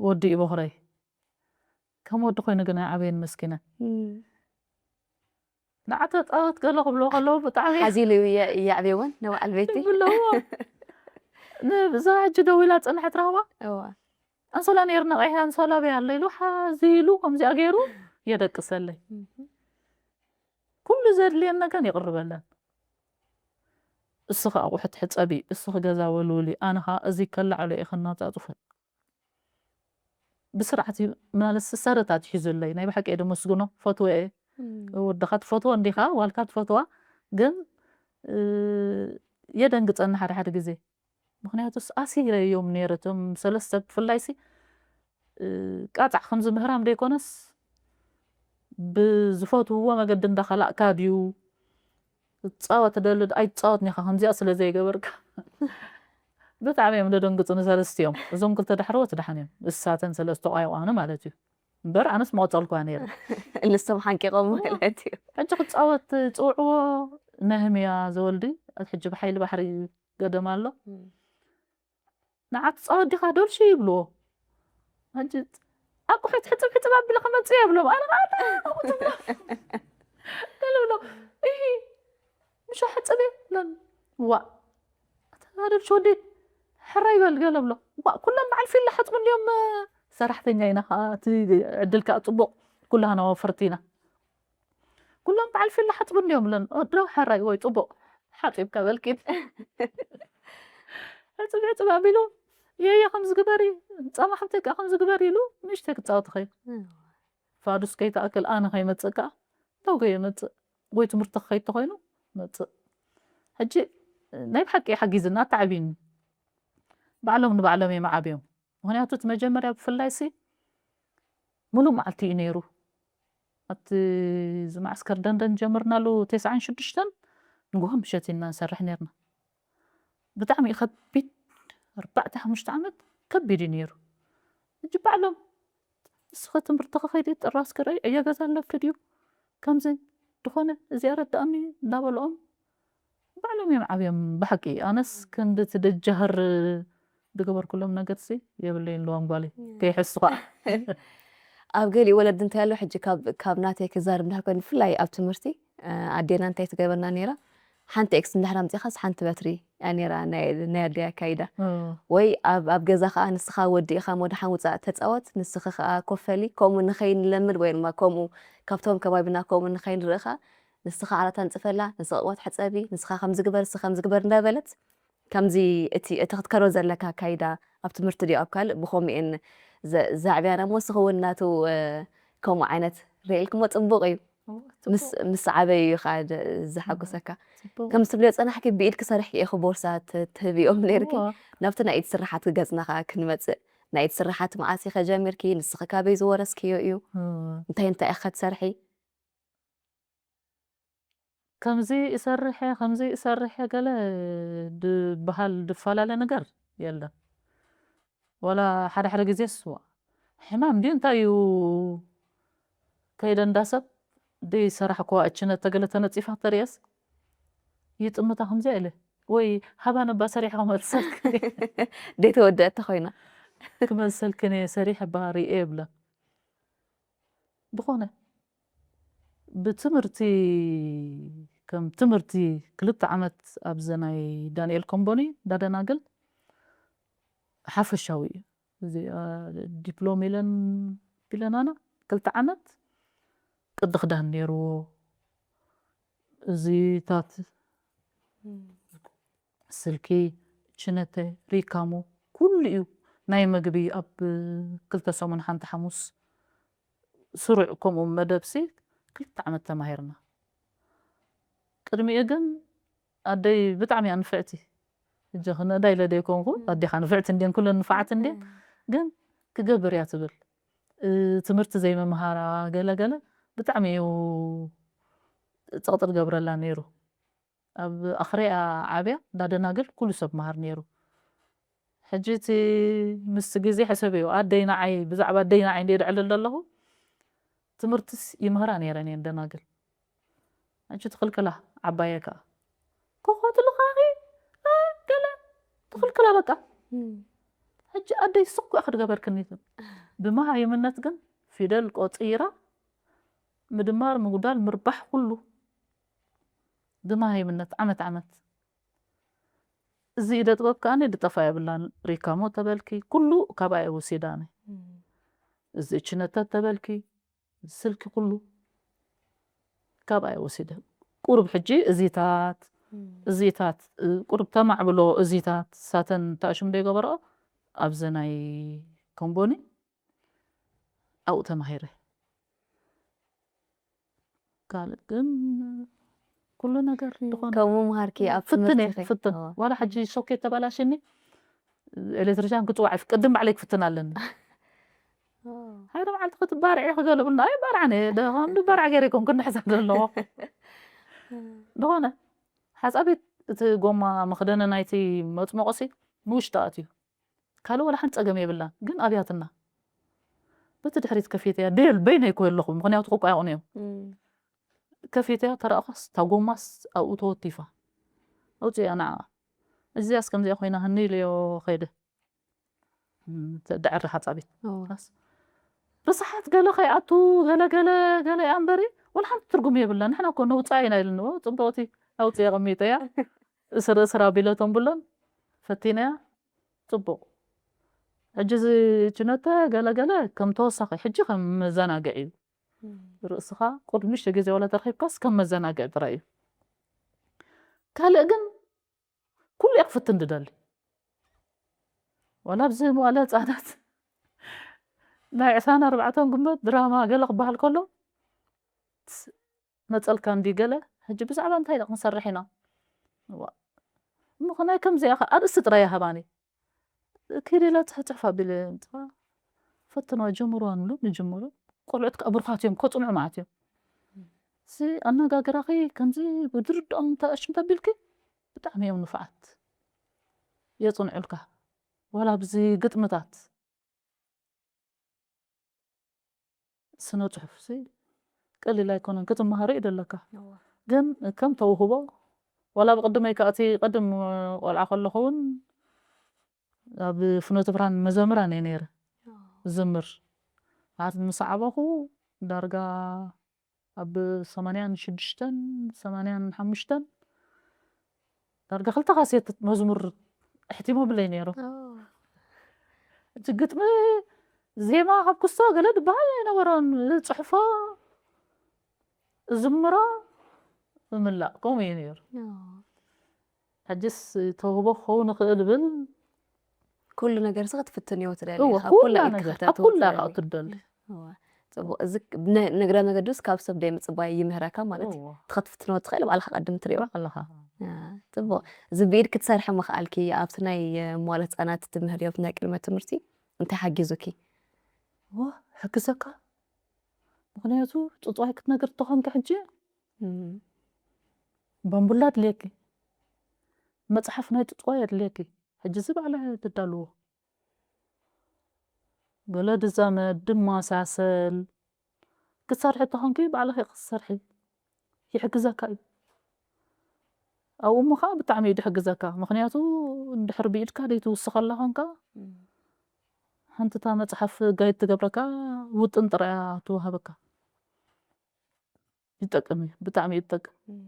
ወዲ እዩ ቦኽረይ ከም ወዲ ኮይኑ ግን ኣይዓበየን መስኪነ ንዓተ ጣወት ገለ ክብሎ ከለዉ ብጣዕሚ ሓዚሉ የዕብየወን ንበዓል ቤቲ ብለዎ ንብዛ ሕጂ ደው ኢላ ፀንሐት ረኽባ ኣንሶላ ነይር ነቐይሐ ኣንሶላ በይ ኣሎ ኢሉ ሓዚ ኢሉ ከምዚኣ ገይሩ የደቅሰለይ ኩሉ ዘድልየን ነገር የቕርበለን እስኺ ኣቑሑት ሕፀቢ እስኺ ገዛ ወልውሊ ኣነ ኸዓ እዚ ከላዕሎ እየ ከናፃፅፎ ብስርዓት ማለት ሰረታት ሒዙለይ ናይ ብሓቂ እየ ደመስግኖ ፈትወ እየ ወድኻ ትፈትዎ እንዲኻ ዋልካ ትፈትዋ ግን የደንግፀኒ ሓደ ሓደ ግዜ ምክንያቱስ ኣሲረዮም ነይረ እቶም ሰለስተ ብፍላይሲ ቃፃዕ ከምዚ ምህራም ዘይኮነስ ብዝፈትውዎ መገዲ እንዳኸላእካ ድዩ ትፃወት ደሊ ኣይትፃወት ኒኻ ከምዚኣ ስለ ዘይገበርካ ብጣዕሚ እዮም ደደንግፁ ንሰለስቲኦም እዞም ክልተ ዳሕረዎት ዳሓን እዮም እሳተን ሰለስተ ቋይቋኑ ማለት እዩ እምበር ኣነስ መቐጸልኳ ነይረ። ንሶም ሓንቂቖም ማለት እዩ። ሕጂ ክጻወት ጽውዕዎ፣ ነህምያ ዘወልዲ፣ ሕጂ ብሓይሊ ባሕሪ ገደም ኣሎ። ንዓ ትጻወት ዲኻ ዶልሺ ይብልዎ። ሕጂ ኣቁሑት ሕጽብ ሕጽብ ኣቢለ ክመጽእ እየ ብሎም። ኣነ ኸዓ እንታይ ከምኡ ትብሎ? ገለ ብሎ፣ "እሂ፣ ምሽ ሓጽብ እየ" ብለን። ዋእ፣ ኣታ ዶልሺ ወዲ ሕራይ በል ገለ ብሎ። ዋእ፣ ኩሎም በዓል ፊላ ሓጽቡ እንድዮም፣ ሰራሕተኛ ኢና ኸዓ፣ እቲ ዕድል ከኣ ጽቡቕ፣ ኩላህና ወፈርቲ ኢና። ኩሎም በዓል ፊላ ሓጽቡ እንድዮም ብለን። ኦ፣ ዶ ሕራይ ወይ ጽቡቕ፣ ሓጺብካ በልኪ። ሕጽብ ሕጽብ ኣቢሉ፣ "የየ ከምዚ ግበሪ፣ ጻማ ሓብተይ ከኣ ከምዚ ግበሪ" ኢሉ ንእሽተይ ክጻወት ይኸይድ። ፋዱስ ከይትኣክል ኣነ ከይመጽእ ከኣ ደው ከየመጽእ ወይ ትምህርቲ ክኸይድ ተኾይኑ መጽእ። ሕጂ ናይ ብሓቂ ሓጊዝና ኣተዓብዩኒ። ባዕሎም ንባዕሎም እዮም ዓብዮም። ምኽንያቱ እቲ መጀመርያ ብፍላይ ሲ ሙሉእ መዓልቲ እዩ ነይሩ። ኣብቲ እዚ ማዕስከር ደንደን ጀምርናሉ ተስዓን ሽዱሽተን ንግሆ ምሸት ኢና ንሰርሕ ነርና። ብጣዕሚ እዩ ከቢድ፣ ኣርባዕተ ሓሙሽተ ዓመት ከቢድ እዩ ነይሩ። ሕጂ ባዕሎም እስኸ ትምህርቲ ክኸይድ ጥራስ ክርኢ ዕዮ ገዛ ኣለኪ ድዩ ከምዚ ዝኾነ እዚ ኣረዳእኒ እናበልኦም ባዕሎም እዮም ዓብዮም ብሓቂ። ኣነስ ክንዲ እቲ ደጃህር ዝገበርኩሎም ነገርሲ የብለይን ልዋም ጓለይ ከይሕሱ ከዓ። ኣብ ገሊኡ ወለዲ እንታይ ኣሎ ሕጂ ካብ ካብ ናተይ ክዛረብ እንድሕር ኮይኑ ብፍላይ ኣብ ትምህርቲ ኣዴና እንታይ ትገብረና ነይራ ሓንቲ ኤክስ እንድሕር ኣምፂኻስ ሓንቲ በትሪ እያ ነይራ ናይ ኣደይ ኣካይዳ ወይ ኣብ ገዛ ከዓ ንስኻ ወዲ ኢኻ ሞድሓን ውፃእ ተፃወት ንስኺ ከዓ ኮፈሊ ከምኡ ንኸይንለምድ ወይ ድማ ከምኡ ካብቶም ከባቢና ከምኡ ንኸይንርኢ ከዓ ንስኻ ዓራት ኣንፅፈላ ንስኺ ቅዋት ሕፀቢ ንስኻ ከምዚ ግበር ንስኺ ከምዚ ግበር እንዳበለት ከምዚ እቲ እቲ ክትከዶ ዘለካ ኣካይዳ ኣብ ትምህርቲ ድዩ ኣብ ካልእ ብኸምኡ እየን ዘዕብያና እሞ ንስኺ እውን ናቱ ከምኡ ዓይነት ርእልክሞ ፅቡቕ እዩ ምስ ዓበዩ እዩ ከዓ ዘሓጉሰካ ከም ትብልዮ ፀናሕኪ ብኢድኪ ሰርሒ ኢኺ ቦርሳ ትህብኦም ነርኪ ናብቲ ናይ ኢድ ስራሓት ገፅና ከዓ ክንመፅእ ናይ ኢድ ስራሓት መዓስ ኢኸ ጀሚርኪ ንስኺ ካበይ ዝወረስክዮ እዩ እንታይ እንታይ ኢኸ ትሰርሒ ከምዚ እሰርሐ ከምዚ እሰርሐ ገለ ድበሃል ድፈላለ ነገር የለን። ወላ ሓደ ሓደ ግዜ ስዋ ሕማም ድዩ እንታይ እዩ ከይደ እንዳሰብ ደይ ሰራሕኩዋ እችነት ተገለ ተነፂፋ ተርእየስ ይጥምታ ከምዚያ ኢለ ወይ ሃባ ነባ ሰሪሐ ክመልሰልክ ደይ ተወደአት ተኮይና ክመልሰልክን እየ ሰሪሐ ባህሪ እየ ብለን ብኾነ ብትምህርቲ ከም ትምህርቲ ክልተ ዓመት ኣብዚ ናይ ዳንኤል ኮምቦኒ እንዳደናግል ሓፈሻዊ እዩ እዚ ዲፕሎም ኢለን ቢለናና ክልተ ዓመት ቅዲ ክዳን ነይርዎ እዚታት ስልኪ ችነተ ሪካሙ ኩሉ እዩ ናይ መግቢ ኣብ ክልተ ሰሙን ሓንቲ ሓሙስ ስሩዕ ከምኡ መደብሲ ክልተ ዓመት ተማሂርና ቅድሚኡ ግን ኣደይ ብጣዕሚ እያ ንፍዕቲ እጀ ክነዳ ኢለ ደይኮንኩ ኣዴኻ ንፍዕቲ እንድን ኩለን ንፋዓት እንድን ግን ክገብር እያ ትብል ትምህርቲ ዘይመምሃራ ገለገለ ብጣዕሚ እዩ ፀቕጥር ገብረላ ነይሩ ኣብ ኣኽሪያ ዓብያ እንዳደናግል ኩሉ ሰብ መሃር ነይሩ ሕጂ እቲ ምስ ግዜ ሕሰብ እዩ ኣደይ ንዓይ ብዛዕባ ኣደይ ንዓይ እንደ ድዕልል ዘለኹ ትምህርትስ ይምህራ ነይረን እየን ደናግል ሕጂ ትኽልክላ ዓባየ ከዓ ኮኾ ትልኻኺ ገለ ትኽልክላ በቃ ሕጂ ኣደይ ስኩ ክትገበርክኒ ብመሃይምነት ግን ፊደል ቆፂራ ምድማር ምጉዳል ምርባሕ ኩሉ ብመሃይምነት ዓመት ዓመት እዚ ኢደ ጥበብ ከኣኒ ድጠፋ የብላን ሪካሞ ተበልኪ ኩሉ ካባየ ወሲዳኒ እዚ እችነተት ተበልኪ ስልኪ ኩሉ ካባየ ወሲደ ቁሩብ ሕጂ እዚታት እዚታት ቁሩብ ተማዕብሎ እዚታት ሳተን ተኣሽም ዶ ይገበረኦ ኣብዚ ናይ ኮምቦኒ ኣብኡ ተማሂረ ካልእ ግን ኩሉ ነገር ዝኾነ ከምኡ ምሃርኪ ኣብ ፍትን ትምህርቲ ፍትን ዋላ ሕጂ ሶኬት ተባላሽኒ ኤሌክትሪሻን ክፅዋዕ ቅድም ባዕለይ ክፍትን ኣለኒ ሓደ መዓልቲ ክትባርዒ ክገለብልና ኣይ ባርዓነ ደም ባርዓ ገይረ ይኮን ክንሕዛ ዘለዎ ዝኾነ ሓፃቢት እቲ ጎማ መክደነ ናይቲ መፅመቆሲ ንውሽጢ ኣትዩ ካልእ ወላ ሓንቲ ፀገም የብላን ግን ኣብያትና እቲ ድሕሪት ከፊተያ ደል በይነይ ኮ ኣለኹ፣ ምኽንያቱ ክቋየቑኒ እዮም። ከፊተያ ተረኣኻስ፣ እታ ጎማስ ኣብኡ ተወቲፋ። ኣውፅያ ንዓ። እዚያስ ከምዚኣ ኮይና፣ ህኒ ኢለዮ ኸይደ። እም፣ ተ-፣ ዳዕሪ ሓጻቢት። ኦ። ኻስ ርስሓት ገለ ከይኣቱ፣ ገለ፣ ገለ፣ ገለ እያ እምበሪ፣ ወላ ሓንቲ ትርጉም የብላ። ንሕና እኮ ነውፅኣ ኢና ኢልንዎ፣ ጽቡቕቲ ኣውፅያ ኣቐሚጠያ። እስር፣ እስር ኣቢለቶም ብሎን፣ ፈቲነያ፣ ጽቡቕ። ሕጂ እዚ ችነተ ገለ፣ ገለ ከም ተወሳኺ፣ ሕጂ ከም መዘናግዒ እዩ። እም። ርእስኻ ቁሩብ ንእሽቶ ግዜ ዋላ ተረኺብካስ ከም መዘናግዒ ጥራይ እዩ። ካልእ ግን ኩሉ እየ ክፍትን ድደሊ። ዋላ ኣብዚ መዋለ ህጻናት ናይ ዕስራን ኣርባዕተን ግንቦት ድራማ ገለ ክበሃል ከሎ፣ ስ-፣ መጸልካ እንዲ ገለ፣ ሕጂ ብዛዕባ እንታይ ኢና ክንሰርሕ ኢና? ዋ። እሞ ከናይ ከምዚኣ ኸ ኣርእስቲ ጥራይ እያ ሃባኒ። ኪድ ኢለ ጽሕጽሕ ኣቢለ፣ ፈትኖ ጀምርዋ ንብሉ፣ ንጅምሩ። ቆልዑት ከኣ ብሩኻት እዮም፣ ከጽንዑ ማለት እዮም። እዚ ኣነጋግራኺ ከምዚ ብድርድኦም እንተ ኣሽም ተቢልኪ፣ ብጣዕሚ እዮም ንፉዓት። የጽንዑልካ። ዋላ ኣብዚ ግጥምታት፣ ስነ ጽሑፍሲ ቀሊል ኣይኮነን፣ ክትመሃሮ እዩ ደለካ። እዋ። ግን ከም ተውህቦ፣ ዋላ ብቕድመይ ከኣ እቲ ቅድም ቆልዓ ከለኹ እውን ኣብ ፍኖተ ብርሃን መዘምራን እየ ነይረ። እዋ። ዝምር። ዓርቢ ምስ ዓበኹ ዳርጋ ኣብ ሰማንያን ሽዱሽተን፣ ሰማንያን ሓሙሽተን ዳርጋ ክልተ ካሴት መዝሙር ኣሕቲሞምለይ ነይሮም። ኦ። እቲ ግጥሚ ዜማ ካብ ክስቶ ገለ ዝበሃል ኣይነበሮን። ዝጽሕፎ፣ ዝምሮ፣ ዝምላእ፣ ከምኡ እዩ ነይሩ። ኦ። ሕጅስ ተውህቦ ክኸውን ይኽእል ብል። ኩሉ ነገር ሲ ክትፍትንዮ ትደሊ እወ፣ ኢኻ። ኩላ ኩላ እዩ ነገር፣ ክኽተት ኣብ ኩላ ትደሊ። ኢኻ ትደሊ። እወ። ጽቡቕ። እዚ ክ-፣ ነ-፣ ንእግረ መገዱስ ካብ ሰብ ደይ ምጽባይ ይምህረካ ማለት እዩ። እወ። እቲ ክትፍትኖ ትኽእል ባዕልኻ ቀድም ትሪኦ። ባዕልኻ። አ፣ ጽቡቕ። እዚ ብኢድ ክትሰርሒ ምኽኣልኪ ኣብቲ ናይ፣ እ፣ መዋለ ህጻናት ትምህርዮ ኣብቲ ናይ ቅድመ ትምህርቲ እንታይ ሓጊዙኪ? እወ፣ ይሕግዘካ። ምኽንያቱ ጽጽዋይ ክትነግር ተኾንኪ ሕጂ እም። ባምቡላ ኣድልየኪ። መጽሓፍ ናይ ጽጽዋይ ኣድልየኪ። ሕጂ እዚ ባዕለ ትዳልዎ። ገለ ድዛመድ፣ ድማሳሰል፣ ክትሰርሒ ተኾንኪ ባዕልኺ ክትሰርሒ ይሕግዘካ እዩ። ኣብኡ እሞ ኸዓ ብጣዕሚ እዩ ድሕግዘካ። ምኽንያቱ እንድሕር ብኢድካ ደይትውስኸላ ኾንካ፣ እም። ሓንቲ እታ መጽሓፍ ጋይድ ትገብረካ፣ ውጥን ጥራይ እያ ትወሃበካ። ይጠቅም እዩ፣ ብጣዕሚ እዩ ዝጠቅም። እም።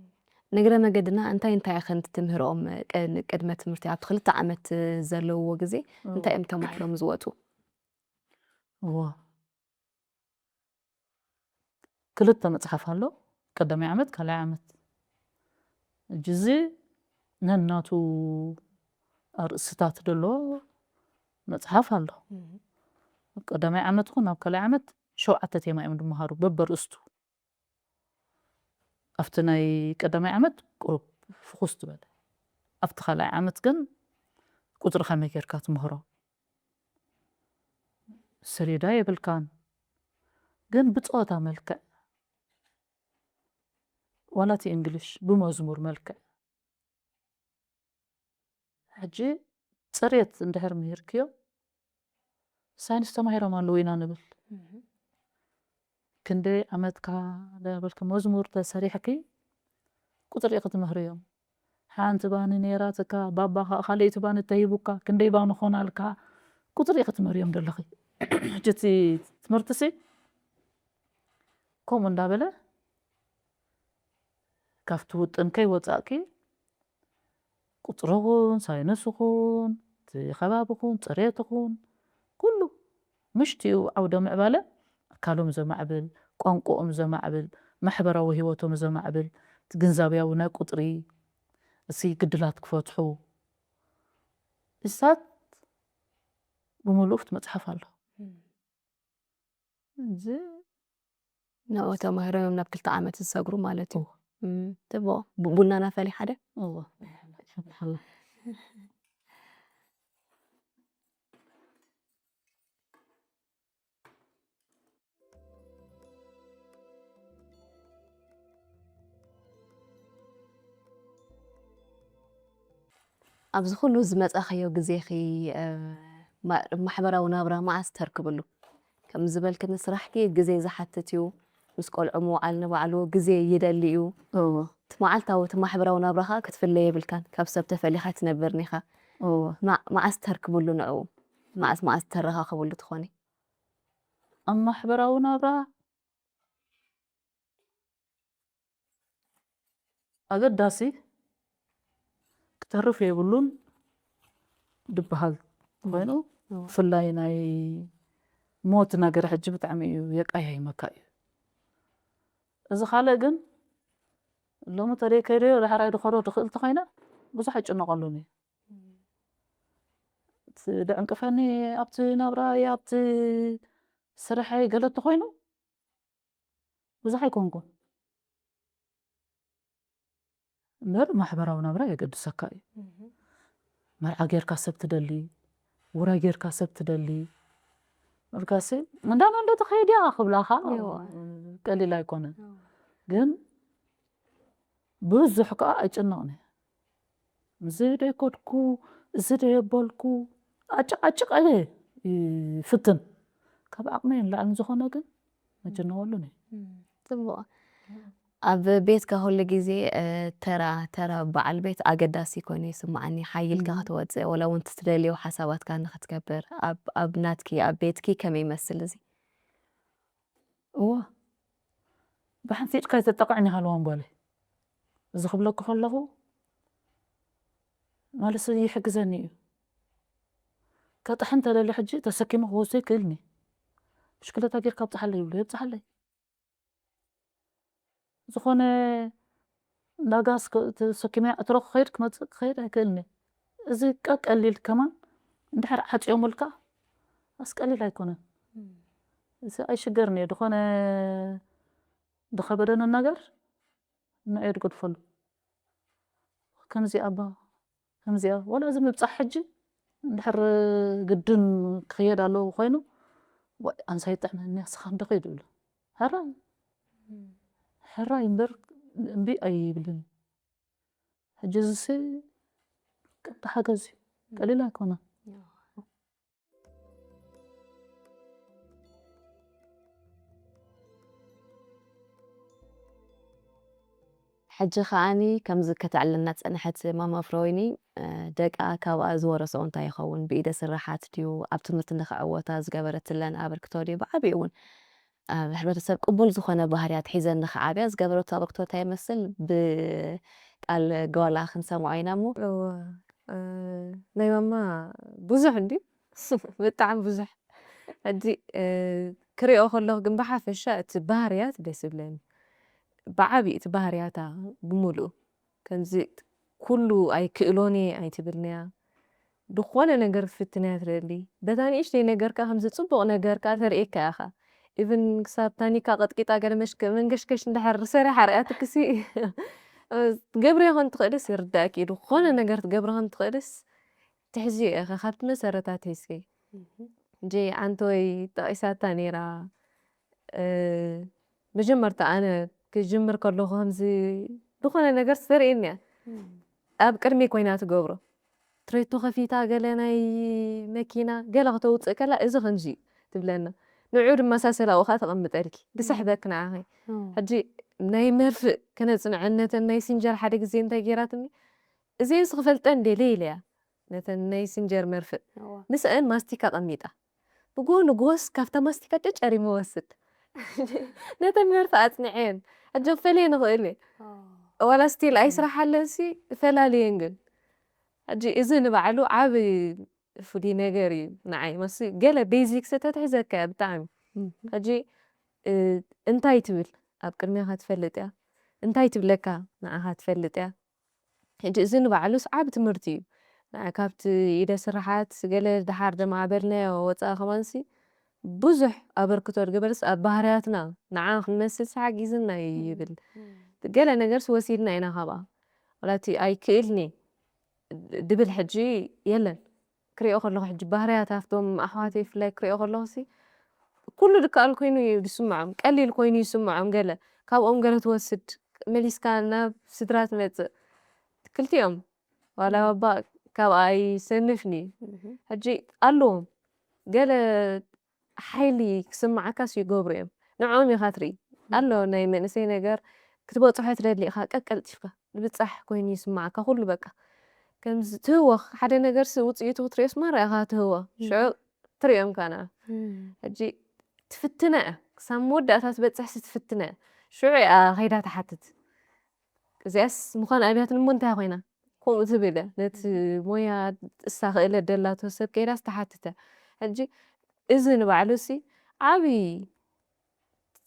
ንእግረ መገድና እንታይ እንታይ ኢኽን ትምህርኦም፣ ቅ-፣ ቅድመ ትምህርቲ ኣብቲ ክልተ ዓመት ዘለውዎ ግዜ እዎ። እንታይ እዮም ተማሂሮም ዝወጹ? እዎ። ክልተ መጽሓፍ ኣሎ፣ ቀዳማይ ዓመት፣ ካልኣይ ዓመት። ሕጂ እዚ ነናቱ ኣርእስታት ዘለዎ መጽሓፍ ኣሎ። እም። ቀዳማይ ዓመት ይኹን ኣብ ካልኣይ ዓመት ሸውዓተ ቴማ እዮም ዝመሃሩ በበርእስቱ። ኣብቲ ናይ ቀዳማይ ዓመት ቁሩብ ፍኹስ ትበለ። ኣብቲ ካልኣይ ዓመት ግን ቁጽሪ ከመይ ጌርካ ትምህሮ? ሰሌዳ የብልካን። ግን ብጸወታ መልክዕ፣ ዋላ እቲ እንግሊሽ ብመዝሙር መልክዕ። ሕጂ ጽሬት እንድሕር ምሂርክዮ፣ ሳይንስ ተማሂሮም ኣለዉ ኢና ንብል። እህ። ክንደይ ዓመትካ ዳበልኪ መዝሙር ተሰሪሕኪ፣ ቁጽሪ ኢኺ ትምህርዮም። ሓንቲ ባኒ ነይራትካ፣ ባባኻ ካልኣይቲ ባኒ ተሂቡካ፣ ክንደይ ባኒ ኾናልካ፣ ቁጽሪ ኢኺ ትምህርዮም ዘለኺ። ሕጂ እቲ ትምህርትሲ ከምኡ እንዳበለ፣ ካብቲ ውጥን ከይወጻእኪ፣ ቁጽሪ ኹን፣ ሳይንስ ኹን፣ እቲ ከባቢ ኹን፣ ጽሬት ኹን፣ ኩሉ ምሽቲኡ ዓውደ ምዕባለ ኣካሎም ዘማዕብል፣ ቋንቋኦም ዘማዕብል፣ ማሕበራዊ ህይወቶም ዘማዕብል፣ እቲ ግንዛቤያዊ ናይ ቁጽሪ፣ እዚ ግድላት ክፈትሑ፣ እሳት ብምሉኡ ኣብቲ መጽሓፍ ኣሎ። እም። እዚ ንኡ ተማሂሮም እዮም ናብ ክልተ ዓመት ዝሰግሩ ማለት እዩ። እዎ። እም፣ ጽቡቕ። ቡ-፣ ቡናና ፈሊሓ ደ? እዎ። ኣብዚ ኩሉ ዝመጻኸዮ ግዜኺ፣ እ፣ ማ-፣ ማሕበራዊ ናብራ መዓስ ተርክብሉ? ከም ዝበልክኒ ስራሕኪ ግዜ ዝሓትት እዩ። ምስ ቆልዑ ምውዓል ንባዕሉ ግዜ ይደሊ እዩ። እዎ እቲ መዓልታዊ እቲ ማሕበራዊ ናብራኻ ክትፍለይ የብልካን። ካብ ሰብ ተፈሊኻ ትነብርን ኢኻ። እዎ ማ- መዓስ ተርክብሉ ንዕኡ? መዓስ መዓስ ተረኻኽብሉ ትኾኒ? ኣብ ማሕበራዊ ናብራ ኣገዳሲ ክተርፍ የብሉን ድበሃል ኮይኑ፣ ብፍላይ ናይ ሞት ነገር ሕጂ ብጣዕሚ እዩ የቃያይመካ እዩ። እዚ ካልእ ግን ሎሚ ተደይ ከይደዮ ዳሕራይ ድኸዶ ድኽእል ተኾይነ ብዙሕ ኣይጭነቐሉን እዩ። እቲ ደዕንቅፈኒ ኣብቲ ናብራይ ኣብቲ ስርሐይ ገለ ተኾይኑ ብዙሕ ኣይኮንኩን። እምበር ማሕበራዊ ናብራ የገድሰካ እዩ። መርዓ ጌርካ ሰብ ትደሊ፣ ውራይ ጌርካ ሰብ ትደሊ። ምርካሲ እንዳና እንዶ ተኸይድያ ክብላኻ እዋ። ቀሊል ኣይኮነን። ግን ብዙሕ ከዓ ኣይጭነቕን እየ። እዚ ደይከድኩ እዚ ደየበልኩ ኣጭቃጭቀ ይፍትን። ካብ ዓቕመይ ንላዕሊ ዝኾነ ግን መጀነወሉን እዩ። ጽቡቕ። ኣብ ቤትካ ኩሉ ግዜ እ፣ ተራ ተራ በዓል ቤት ኣገዳሲ ኮይኑ ይስምዓኒ። ሓይልካ እም። ክትወፅእ ወላ እውን ትደልዮ ሓሳባትካ ንክትገብር ኣብ ኣብ ናትኪ ኣብ ቤትኪ ከመይ ይመስል እዚ? እዋ ብሓንፂጭካ ይተጠቕዕኒ ሃለዋን ጓለይ እዚ ክብለኩ ከለኹ ማለት ይሕግዘኒ እዩ። ከጥሕን ተደሊ ሕጂ ተሰኪሙ ክወስዶ ይክእልኒ። ብሽክለታ ጌርካ ኣብፅሓለይ ይብሉ የብፅሓለይ። ዝኾነ እንዳጋስ ተሰኪመ ዕትሮ ክኸይድ ክመፅእ ክኸይድ ኣይክእልኒ። እዚ ቀቀሊል ከማን እንድሕር ዓፅዮምልካ ኣስቀሊል ኣይኮነን። እዚ ኣይሽገርን እየ ዝኾነ ዝኸበደኒ ነገር ንዕዮ ድገድፈሉ። ከምዚኣ እባ ከምዚኣ ወላ እዚ ምብፃሕ ሕጂ እንድሕር ግድን ክኽየድ ኣለዎ ኮይኑ ወይ ኣንሳይ ጥዕመኒ ስኻ እንዶ ኸይዱ ይብሉ። ሕራይ ሕራይ እምበር እምቢ ኣይብልን። ሕጂ እዚሲ ቀጥታ ሓገዝ እዩ። ቀሊል ኣይኮነን። ሕጂ ከዓኒ ከምዚ ከተዕልና ዝጸንሐት ማማ ፍረወይኒ ደቃ ካብኣ ዝወረስኦ እንታይ ይኸውን? ብኢደ ስራሓት ድዩ? ኣብ ትምህርቲ ንኽዕወታ ዝገበረትለን ኣበርክቶ ድዩ? ብዓቢኡ እውን ኣብ ሕብረተሰብ ቅቡል ዝኾነ ባህርያት ሒዘን ንኽዓብያ ዝገበረቶ ኣበርክቶ እንታይ ይመስል? ብቃል ጓላ ክንሰምዖ ኢና እሞ። እወ፣ እ፣ ናይ ማማ ብዙሕ እንድዩ። ብጣዕሚ ብዙሕ። ሕጂ፣ እ፣ ክሪኦ ከለኹ ግን ብሓፈሻ እቲ ባህርያት ደስ ይብለኒ። ብዓቢ እቲ ባህርያታ ብምሉኡ። ከምዚ ኩሉ ኣይክእሎን እየ ኣይትብልንያ። ዝኾነ ነገር ፍትንያ ትደሊ። በታ ንእሽተይ ነገር ከኣ ከምዚ ጽቡቕ ነገር ከኣ ተርእየካ ኢኻ። ኢቭን ክሳብ ታኒካ ቀጥቂጣ ገለ መሽከ-፣ መንገሽገሽ እንድሕር ሰሪሓ ርእያትክሲ፣ ትገብርዮ ከም ትኽእልስ ይርዳእኪ እዩ። ዝኾነ ነገር ትገብሪ ከም ትኽእልስ ትሕዝዮ ኢኺ፣ ካብቲ መሰረታት ሒዝኪ። ሕጂ ኣንቶይ ጠቒሳታ ነይራ፣ እ፣ መጀመርታ ኣነ ክጅምር ከለኹ ከምዚ ዝኾነ ነገር ተርእየኒ እያ። ኣብ ቅድሚ ኮይና ትገብሮ። ትሬቶ ከፊታ ገለ ናይ መኪና ገለ ከተውፅእ ከላ እዚ ከምዚ እዩ ትብለና። ንዑ ድማ ሳሰላኡ ከዓ ተቐምጠልኪ። ድስሕበክ ንዓኺ። ሕጂ ናይ መርፍእ ከነፅንዐን ነተን ናይ ሲንጀር ሓደ ግዜ እንታይ ገይራትኒ? እዚኤንስ ክፈልጠን ደልየ ኢለያ። ነተን ናይ ሲንጀር መርፍእ። እዋ። ምስአን ማስቲካ ቀሚጣ። ብጎኒ ጎስ ካብታ ማስቲካ ጨጨሪመ ወስድ። ነተን መርፍእ ኣጽኒዐየን። ሕጂ ክፈልየን እኽእል እየ። ዋላ ስቲል ኣይስራሓለንሲ እፈላልየን ግን። ሕጂ እዚ ንባዕሉ ዓቢ ፍሉይ ነገር እዩ ንዓይ። መሲ ገለ ቤዚክስ ተትሕዘካ እያ ብጣዕሚ። ሕጂ፣ እ፣ እንታይ ትብል ኣብ ቅድሚኻ ትፈልጥ እያ። እንታይ ትብለካ ንዓኻ ትፈልጥ እያ። ሕጂ እዚ ንባዕሉስ ዓቢ ትምህርቲ እዩ። ንዓ-፣ ካብቲ ኢደ ስራሓት ገለ ደሓር ደማዕበልናዮ ወጻኢ ከማንሲ ብዙሕ ኣበርክቶ ዝገበርስ ኣብ ባህርያትና ንዓ ክንመስልስ ሓጊዝና እዩ ይብል። ገለ ነገርስ ወሲድና ኢና ካብኣ። ዋላ እቲ ኣይክእልኒ ድብል ሕጂ የለን። ክሪኦ ከለኹ ሕጂ ባህርያት ኣብቶም ኣሕዋተይ ብፍላይ ክሪኦ ከለኹሲ ኩሉ ድከኣል ኮይኑ እዩ ዝስምዖም። ቀሊል ኮይኑ ይስምዖም ገለ። ካብኦም ገለ ትወስድ፣ መሊስካ ናብ ስድራ ትመጽእ። ክልቲኦም። ዋላ ባባ ካብኣ ኣይሰንፍን እዩ። ሕጂ ኣለዎም። ገለ ሓይሊ ክስምዓካስ ይገብሩ እዮም። ንዕኦም ኢኻ ትርኢ። ኣሎ ናይ መንእሰይ ነገር ክትበጽሖ ትደሊ ኢኻ፣ ቀቀልጢፍካ ንብጻሕ ኮይኑ ይስምዓካ ኩሉ በቃ። ከምዚ ትህወኽ ሓደ ነገርሲ ውጽኢቱ ክትርእዮስ ማራ ኢኻ ትህወ። ሽዑ ትርእዮም ካና። ሕጂ ትፍትና እያ። ክሳብ መወዳእታ ትበጽሕሲ ትፍትና እያ። ሽዑ እያ ከይዳ ትሓትት። እዚኣስ ምዃን ኣብያትን እሞ እንታይ ኮይና? ከምኡ ትብል እያ። ነቲ ሞያ እሳ ክእለት ደላቶ ሰብ ከይዳስ ትሓትት እያ። ሕጂ እዚ ንባዕሉሲ ዓብዪ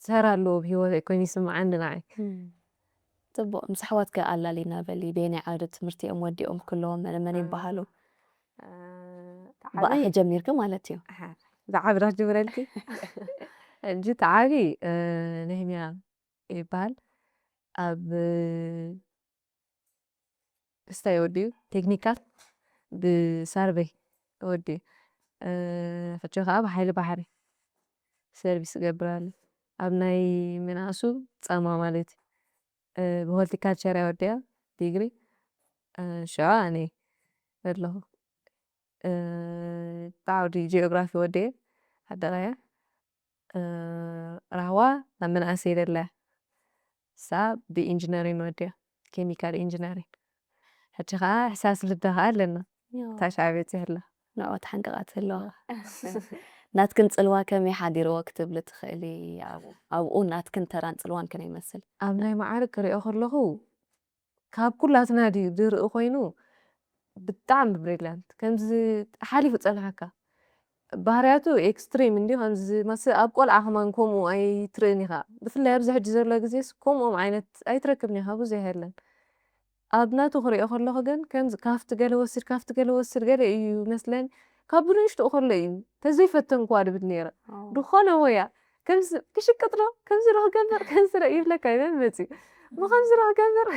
ተራ ኣለዎ ኣብ ህይወተይ ኮይኑ ይስምዓኒ ንዓይ። እም። ጽቡቕ፣ ምስ ኣሕዋትከ ኣላሊና በሊ፣ በየናይ ዓውደ ትምህርቲ እዮም ወዲኦም ክለዎም፣ መን መን እ፣ ይበሃሉ? እ፣ እቲ ብኣኺ ዓብዪ ጀሚርኪ ማለት እዩ። ኣሓ፣ ዝዓቢ ዶ ክጅምረልኪ? ሕጂ እቲ ዓብዪ፣ እ፣ ነህምያ ይበሃል። ኣብ፣ እ፣ እስታይ ወዲኡ፣ ቴክኒካል ብሳርቬይ ወዲኡ። እ፣ ሕጂ ኸኣ ብሓይሊ ባሕሪ ሰርቪስ እገብር ኣሎ። ኣብ ናይ ምንኣሱ ጻማ ማለት እዩ። እ፣ ብሆርቲካልቸር እያ ወዲኣ ዲግሪ። እ፣ ሽዑ ኣነ ኣለኹ። እ፣ ብዓውዲ ጂኦግራፊ ወዲኤ ዓዲ ቀያ። እ፣ ራህዋ ናብ ምንኣስ የደላ። እሳ ብኢንጂነሪን ወዲኣ፣ ኬሚካል ኢንጂነሪን። ሕጂ ኸኣ ሕሳስ ልደ ኸኣ ኣለና። ዮ። እታ ሻዕብያ በጺሐ ኣላ። ንዕኡ ተሓንቂቓ ትህልዋ። ናትክን ጽልዋ ከመይ ሓዲርዎ ክትብሊ ትኽእሊ? ኣብኡ፣ ኣብኡ ናትክን ተራን ጽልዋን ከመይ ይመስል? ኣብ ናይ መዓርግ ክሪኦ ከለኹ፣ ካብ ኩላትና ድዩ ድርኢ ኮይኑ፣ ብጣዕሚ ብሪልያንት። ከምዚ ሓሊፉ ጸንሓካ። ባህርያቱ ኤክስትሪም እንድዩ፣ ከምዚ መስ-፣ ኣብ ቆልዓ ከማን ከምኡ ኣይትርእን ኢኻ። ብፍላይ ኣብዚ ሕጂ ዘሎ ግዜስ ከምኦም ዓይነት ኣይትረክብን ኢኻ፣ ብዙሕ የለን። ኣብ ናቱ ክሪኦ ከለኹ ግን ከምዚ ካብቲ ገለ ወስድ፣ ካብቲ ገለ ወስድ ገለ እዩ መስለኒ። ካብ ብንእሽትኡ ከሎ እዩ፣ ተዘይፈተንክዋ ድብል ነይረ። ኣዎ። ዝኾነ ሞያ፣ ከምዚ ክሽቅጥ ዶ? ከምዚ ዶ ክገብር? ከምዚ ዶ ይብለካ ይበል መጺኡ። እሞ ከምዚ ዶ ክገብር?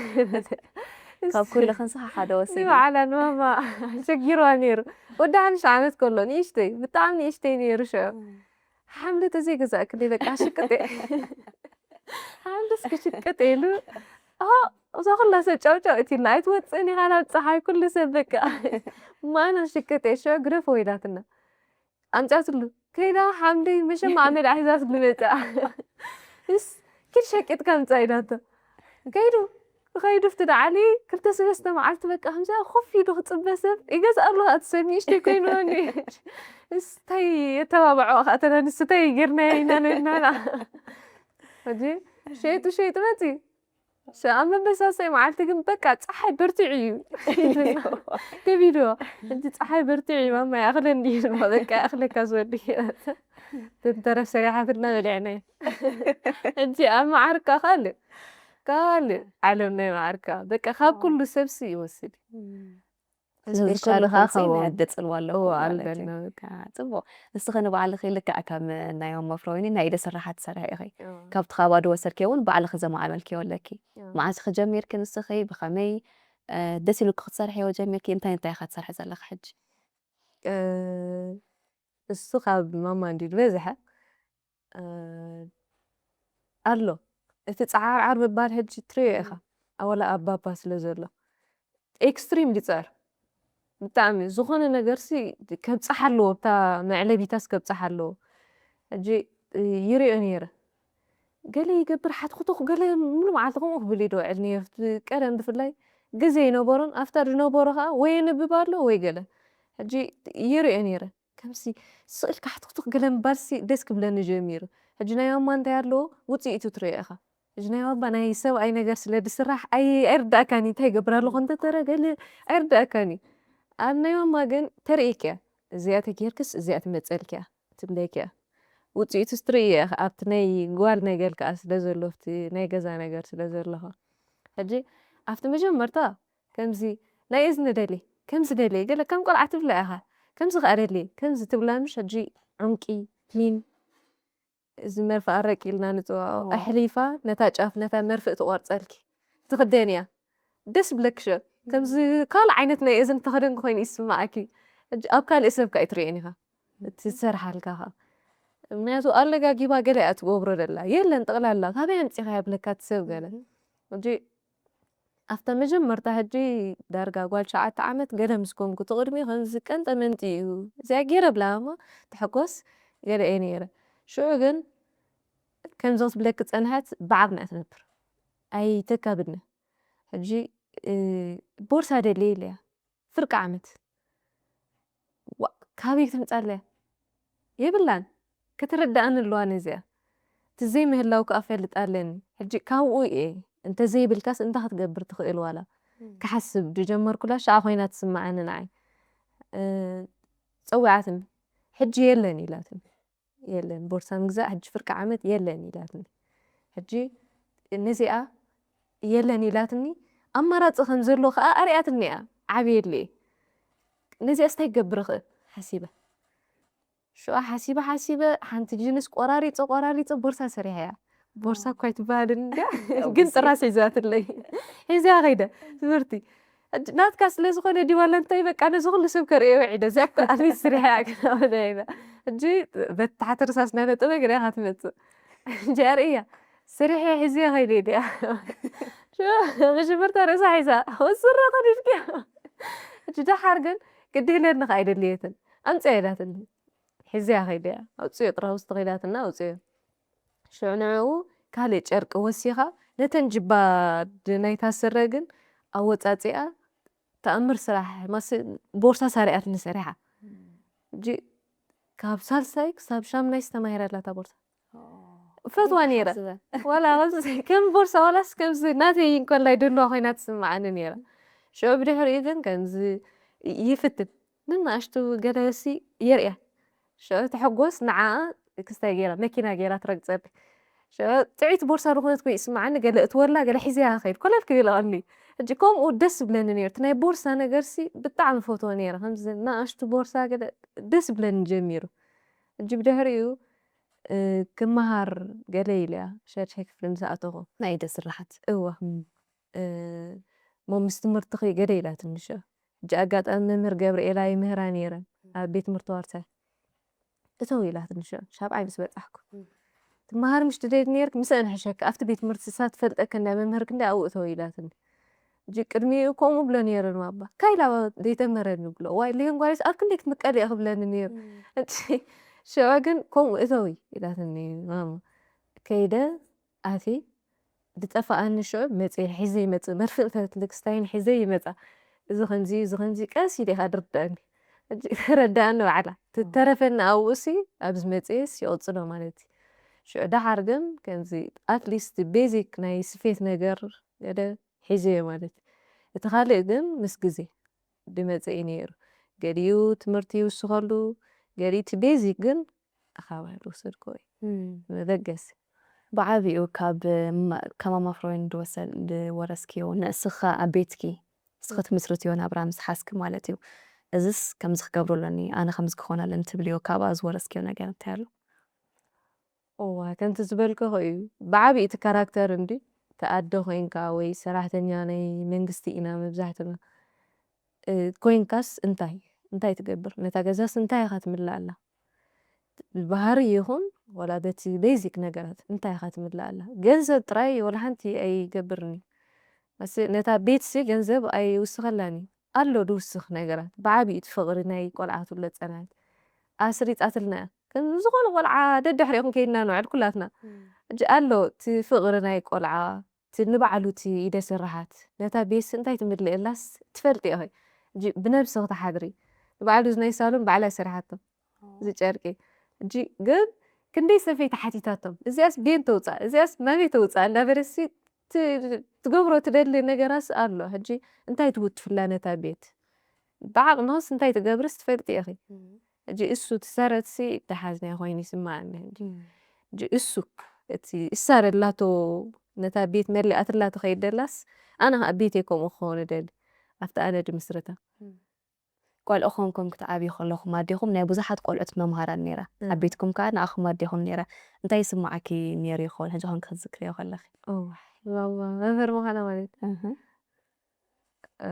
ካብ ኩሉ ክንስኻ ሓደ ወሲዱ። ንባዕላ ንማማ ሸጊርዋ ነይሩ። ወዲ ሓሙሽተ ዓመት ከሎ፣ ንእሽተይ፣ ብጣዕሚ ንእሽተይ ነይሩ ሽዑ። እም። ሓምለ ተዘይገዛእክለይ በቃ ሽቅጥ እየ። ሓምለስ ክሽቅጥ ኢሉ፣ ኣሆ፣ እዛ ኩላ ሰብ ጫው ጫው እትልና፣ ኣይትወጽእን ኢኻ ናብ ጸሓይ፣ ኩሉ ሰብ በቃ። ማና ሽቅጥ እየ፣ ሽዑ ግደፎ ኢላትና። ኣምጻትሉ። ከይዳ ሓምለይ መሸማዕ መሊኣ ሒዛትሉ መጻ። እስ፣ ኪድ ሸቂጥካ ምጻ ኢላቶ። ከይዱ፣ ከይዱ ኣብቲ ደዓሊ ክልተ ሰለስተ መዓልቲ በቃ ከምዚኣ ኮፍ ኢሉ ክጽበ ሰብ ይገዝኣሉ ከኣ እቲ ሰብ ንእሽተይ ኮይኑኒ። እስ፣ እንታይ የተባብዖ ከኣ ተና ንሱ እንታይ ጌርናዮ ኢና ንብል ንሕና። ሕጂ ሸይጡ ሸይጡ መጺኡ። ሸ-፣ ኣብ መበሳሰይ መዓልቲ ግን በቃ ጸሓይ በርቲዑ እዩ። ከቢድዎ። ሕጂ ጸሓይ በርቲዑ እዩ፣ ማማ ይኣኽለኒ እዩ፣ በቃ ይኣኽለካ ዝወዲ። ተንተረፍ ሰሪሓትና በሊዕናዮ። ሕጂ ኣብ መዓርካ ካልእ፣ ካልእ ዓለም ናይ መዓርካ። በቃ ካብ ኩሉ ሰብሲ ይወስድ። እም። ስለዚ ስፔሻሊ ሽዕኡ ከኣ ኸንሰይ ናይ ከውን። ኣደ ጽልዋ ኣለኩም እዎ፣ ማለት እዩ። ኣልበና በቃ። ኣዎ፣ ጽቡቕ። ንስኺ ንባዕልኺ ልክዕ ከም ናይ ማማ ፍሮይኒ ናይ ኢደ ስራሓት ትሰርሒ ኢኺ። እዎ። ካብቲ ካብ ኣዶ ወሰድክዮ እውን ባዕልኺ ዘማዕበልክዮ ኣለኪ። እዎ። መዓስ ኢኺ ጀሚርኪ ንስኺ? ብኸመይ፣ እ፣ ደስ ኢሉኪ ክትሰርሕዮ ጀሚርኪ? እንታይ እንታይ ኢኻ ትሰርሒ ዘለኺ ሕጂ? እ፣ እሱ ካብ ማማ እንድዩ ዝበዝሐ። እ፣ ኣሎ። እቲ ጸዓርዓር ምባል ሕጂ ትርእዮ ኢኻ። እም። ኣወላ ኣብ ባባ ስለ ዘሎ። ኤክስትሪም ድዩ ጸር? ብጣዕሚ። ዝኾነ ነገርሲ ከብጽሓ ኣለዎ፣ እታ መዕለቢታስ ከብጽሓ ኣለዎ። ሕጂ፣ እ፣ ይርእዮ ነይረ። ገለ ይገብር ሓትኹቱኽ፣ ገለ ሙሉ መዓልቲ ከምኡ ክብል እዩ ዝውዕል ነይሩ። እቲ ቀደም ብፍላይ ግዜ ኣይነበሮን፣ ኣብታ ዝነበሮ ኸኣ ወይ የንብብ ኣሎ ወይ ገለ። ሕጂ ይርእዮ ነይረ። ከምሲ ስቕ ኢልካ ሓትኹቱኽ ገለ ምባልሲ ደስ ክብለኒ ጀሚሩ። ሕጂ ናይ ማማ እንታይ ኣለዎ? ውጽኢቱ ትርእዮ ኢኻ። ሕጂ ናይ ባባ ናይ ሰብኣይ ነገር ስለ ዝስራሕ ኣይ-፣ ኣይርድኣካን እዩ። እንታይ ይገብር ኣለኹ እንተተረ ገለ ኣይርድኣካን እዩ። ኣብ ናይ ማማ ግን ተርእየኪ እያ። እዚኣ ተጌርክስ እዚኣ ትመጸልኪ እያ፣ ትብለኪ እያ። ውጽኢቱስ ትርእዮ ኢኺ ኣብቲ ናይ ጓል ነገር ከኣ ስለ ዘሎ፣ ኣብቲ ናይ ገዛ ነገር ስለ ዘለኹ። ሕጂ ኣብቲ መጀመርታ ከምዚ ናይ እዝኒ ደልየ፣ ከምዚ ደልየ፣ ገለ ከም ቆልዓ ትብላ ኢኻ። ከምዚ ከኣ ደልየ፣ ከምዚ ትብላ ምሽ ሕጂ ዑንቂ፣ ፕሊን፣ እዚ መርፍእ ኣረቂ ኢልና ንጽውዖ፣ እዎ። ኣሕሊፋ ነታ ጫፍ ነታ መርፍእ ትቖርጸልኪ። ትኽደንያ። ደስ ይብለኪ ሸ-፣ ከምዚ ካልእ ዓይነት ናይ እዝኒ ተኸደንኪ ኮይኑ ይስምዓኪ። ሕጂ ኣብ ካልእ ሰብ ከኣ ኣይትርእዮን ኢኻ። እቲ ዝሰርሓልካ ኸኣ። ምኽንያቱ ኣለጋጊባ ገለ እያ ትገብሮ ዘላ። የለን ጠቕላላ፣ ካበይ ኣምጺኻያ ይብለካ እቲ ሰብ ገለ። እህ። ሕጂ ኣብታ መጀመርታ ሕጂ ዳርጋ ጓል ትሽዓተ ዓመት ገለ ምስ ኮንኩ፣ እቲ ቅድሚ ከምዚ ቀንጠ መንጢ እዩ። እዚኣ ገይረ ብላ እሞ ትሕጎስ፣ ገለ እየ ነይረ። ሽዑ ግን ከምዚ ክትብለኪ ዝጸንሐት ብዓቕሚ እያ ትነብር። ኣይተካብድን። ሕጂ፣ እ፣ ቦርሳ ደልየ ኢለያ። ፍርቂ ዓመት። ዋ፣ ካበይ ክትምጻለያ? የብላን። ክትርድኣኒ ኣለዋ ነዚኣ። እቲ ዘይምህላው ከኣ እፈልጥ ኣለኒ። ሕጂ ካብኡ እየ። እንተ ዘይብልካስ እንታይ ክትገብር ትኽእል ዋላ? እም። ክሓስብ ዝጀመርኩላ ሽዓ ኮይና ትስምዓኒ ንዓይ። እ፣ ጸዊዓትኒ። ሕጂ የለን ኢላትኒ። የለን፣ ቦርሳ ምግዛእ ሕጂ ፍርቂ ዓመት የለን ኢላትኒ። ሕጂ ነዚኣ የለን ኢላትኒ፣ ኣማራጺ ከም ዘሎ ከኣ ኣርኣያትኒ እያ። ዓብየለይ። ነዚኣስ እንታይ ክገብር እኽእል? ሓሲበ። ሽዑ ሓሲበ፣ ሓሲበ፣ ሓንቲ ጅንስ ቆራሪጸ፣ ቆራሪጸ ቦርሳ ሰሪሐያ። ቦርሳ እኳ ኣይትበሃልን እንድያ፣ ግን ጥራስ ሒዛትለይ። ሒዛያ ከይደ፣ ትምህርቲ። ሕጂ ናትካ ስለ ዝኾነ ድዩ ዋላ እንታይ፣ በቃ ነዚ ኩሉ ሰብ ከርእዮ ውዒደ። እዚኣ እኮ ኣትሊስት ስሪሐያ ክናበለ ኢለ። ሕጂ በቲ ታሕቲ ርሳስ እናነጠበ ገለ ኢኻ ትመጽእ። ሕጂ ኣርእያ፣ ስሪሐያ ሒዘያ ከይደ ኢለያ። ሽዑ መጀመርታ ርእሳ ሒዛ፣ ወስረ ኸዲድክያ። ሕጂ ደሓር ግን ግዲ ኢለኒ ከኣ ኣይደለየትን። ኣምጽያ ኢላትኒ። ሒዘያ ከይደ እያ። ኣውጽዮ ጥራይ ውስጥ ከይዳትና ኣውጽዮ። ሽዑ ንዕኡ ካልእ ጨርቂ ወሲኻ፣ ነተን ጅባ ናይታ ስረ ግን ኣወጻጺኣ ተኣምር ስራሕ፣ ማስ-፣ ቦርሳ ሳሪኣትኒ ሰሪሓ። ሕጂ ካብ ሳልሳይ ክሳብ ሻምናይስ ተማሂረ ኣላ እታ ቦርሳ። ፈትዋ ነይረ። ሓስበ። ዋላ ከምዚ፣ ከም ቦርሳ ዋላስ ከምዚ ናተይ እንኮላይ ደልዋ ኮይና ትስምዓኒ ነይራ። ሽዑ ብድሕሪኡ ግን ከምዚ ይፍትን። ንናእሽቱ ገለሲ የርእያ። ሽዑ ትሕጎስ ንዓኣ ክስታይ ገይራ፣ መኪና ገይራ ትረግጸኒ። ሽዑ ጥዕይቲ ቦርሳ ዝኾነት ኮይ ይስምዓኒ፣ ገለ እትወላ፣ ገለ ሒዘያ ከይድ። ኮለል ክብል ይቐኒ። ሕጂ ከምኡ ደስ ዝብለኒ ነይሩ። እቲ ናይ ቦርሳ ነገርሲ ብጣዕሚ ፈትዎ ነይረ። ከምዚ ንኣሽቱ ቦርሳ ገለ ደስ ዝብለኒ ጀሚሩ። ሕጂ ብድሕሪኡ፣ እ፣ ክመሃር ገለ ኢለያ፣ ሸድሐ ክፍሊ ምስ ኣተኹ። ናይ ኢደ ስራሓት። እወ። እም። እ፣ እሞ ምስ ትምህርትኺ ገለ ኢላትኒ ሽዑ። ሕጂ ኣጋጣሚ መምህር ገብርኤላ ይምህራ ነይረን ኣብ ቤት ትምህርቲ ዋርሳይ። እተው ኢላትኒ ሽዑ፣ ሻብዓይ ምስ በጻሕኩ። እም። ትመሃሪ ምሽ ትደሊ ነይርኪ፣ ምስአን ሕሸኪ፣ ኣብቲ ቤት ትምህርቲ ንሳ ትፈልጠኪ እንዳ መምህርኪ እንዳ ኣብኡ እተው ኢላትኒ። ሕጂ ቅድሚኡ ከምኡ ብሎ ነይረ ንባባ። ካይላ ዘይተመረኒ ብሎ። ዋይ፣ ሌን ጓልስ ኣብ ክንደይ ክትምቀል እየ ክብለኒ ነይሩ። እም። ሕጂ ሽዑ ግን ከምኡ እተዊ ኢላትኒ ማማ። ከይደ ኣትየ ዝጠፍኣኒ ሽዑ መጽየ ሒዘ ይመጽእ፣ መርፍእ ፈትሊ ክስታይን ሒዘ ይመጻ። እዚ ከምዚ እዩ፣ እዚ ከምዚ እዩ፣ ቀስ ኢለ ኢኻ ድርድኣኒ። ሕጂ ተረድኣኒ ባዕላ። እም። ትተረፈኒ ኣብኡሲ፣ ኣብዚ መጽየስ ይቕጽሎ ማለት እዩ። ሽዑ ደሓር ግን ከምዚ ኣትሊስት ቤዚክ ናይ ስፌት ነገር ገለ ሒዘዮ ማለት እዩ። እቲ ካልእ ግን ምስ ግዜ ዝመጽእ እዩ ነይሩ። ገሊኡ ትምህርቲ ይውስኸሉ፣ ገሊኡ እቲ ቤዚክ ግን ኣኻባቢ ዝወሰድክዎ እዩ። እም። መበገሲ። ብዓቢኡ ካብ፣ ማ-፣ ካብ ማማ ፍሮይን ዝወሰ-፣ ዝወረስክዮ፣ ንእስኻ ኣብ ቤትኪ፣ እስኺ ትምስርትዮ ናብራ ምስ ሓዝኪ ማለት እዩ። እዝስ ከምዚ ክገብሮ ኣለኒ፣ ኣነ ከምዚ ክኾን ኣለኒ ትብልዮ፣ ካብኣ ዝወረስክዮ ነገር እንታይ ኣሎ? እዋ፣ ከምቲ ዝበልክኹ እዩ። ብዓቢኡ እቲ ካራክተር እንዲ፣ እቲ ኣደ ኮይንካ ወይ ሰራሕተኛ ናይ መንግስቲ ኢና መብዛሕትና። እ፣ ኮይንካስ እንታይ? እንታይ ትገብር? ነታ ገዛስ እንታይ ኢኻ ትምልኣላ? ብባህሪ ይኹን ወላ በቲ ቤዚክ ነገራት እንታይ ኢኻ ትምልኣላ? ገንዘብ ጥራይ ወላ ሓንቲ ኣይገብርን እዩ። ኣስ-፣ ነታ ቤትሲ ገንዘብ ኣይውስኸላን እዩ። ኣሎ ዝውስኽ ነገራት። ብዓቢኡ እቲ ፍቕሪ ናይ ቆልዓ ትብሎ ዝጸንሐት። ኣስሪጻትልና እያ። ከም ዝኾነ ቆልዓ ደድሕሪኡ ክንከይድ ኢና ንውዕል ኩላትና። እም። ሕጂ ኣሎ እቲ ፍቕሪ ናይ ቆልዓ፣ እቲ ንባዕሉ እቲ ኢደ ስርሓት፣ ነታ ቤትሲ እንታይ ትምልእላስ ትፈልጢ ኢኺ። ሕጂ ብነብስኺ ትሓድሪ። ንባዕሉ እዚ ናይ ሳሎን ባዕላ ሰሪሓቶ። ኦ። እዚ ጨርቂ። ሕጂ ግን ክንደይ ሰበይቲ ሓቲታቶም፣ "እዚኣስ ቤን ተውጻእ፣ እዚኣስ ናበይ ተውጻእ?" እንዳበለሲ ት-፣ ትገብሮ ትደሊ ነገራስ ኣሎ። ሕጂ እንታይ ትውትፍላ ነታ ቤት? ብዓቕምኽስ እንታይ ትገብርስ ትፈልጢ ኢኺ። እም። ሕጂ እሱ እቲ ሰረትሲ ደሓዝናዮ ኮይኑ ይስምዓኒ። ሕጂ እም። ሕጂ እሱ እቲ እሳ ደላቶ ነታ ቤት መሊኣትላ ትኸይድ ደላስ፣ ኣነ ኸኣ ቤተይ ከምኡ ክኸውን እደሊ። ኣብቲ ኣነ ድምስርታ። እም። ቆልዑ ኮንኩም ክትዓብዩ ከለኹም ኣዴኹም ናይ ብዙሓት ቆልዑት መምሃራን ነይራ። እም። ኣብ ቤትኩም ከኣ ንኣኹም ኣዴኹም ነይራ። እንታይ ይስምዓኪ ነይሩ ይኸውን ሕጂ ኮንኪ ክትዝክርዮ ከለኺ? እዋይ፣ ማማ መምህር ምዃና ማለት። እህ። እ፣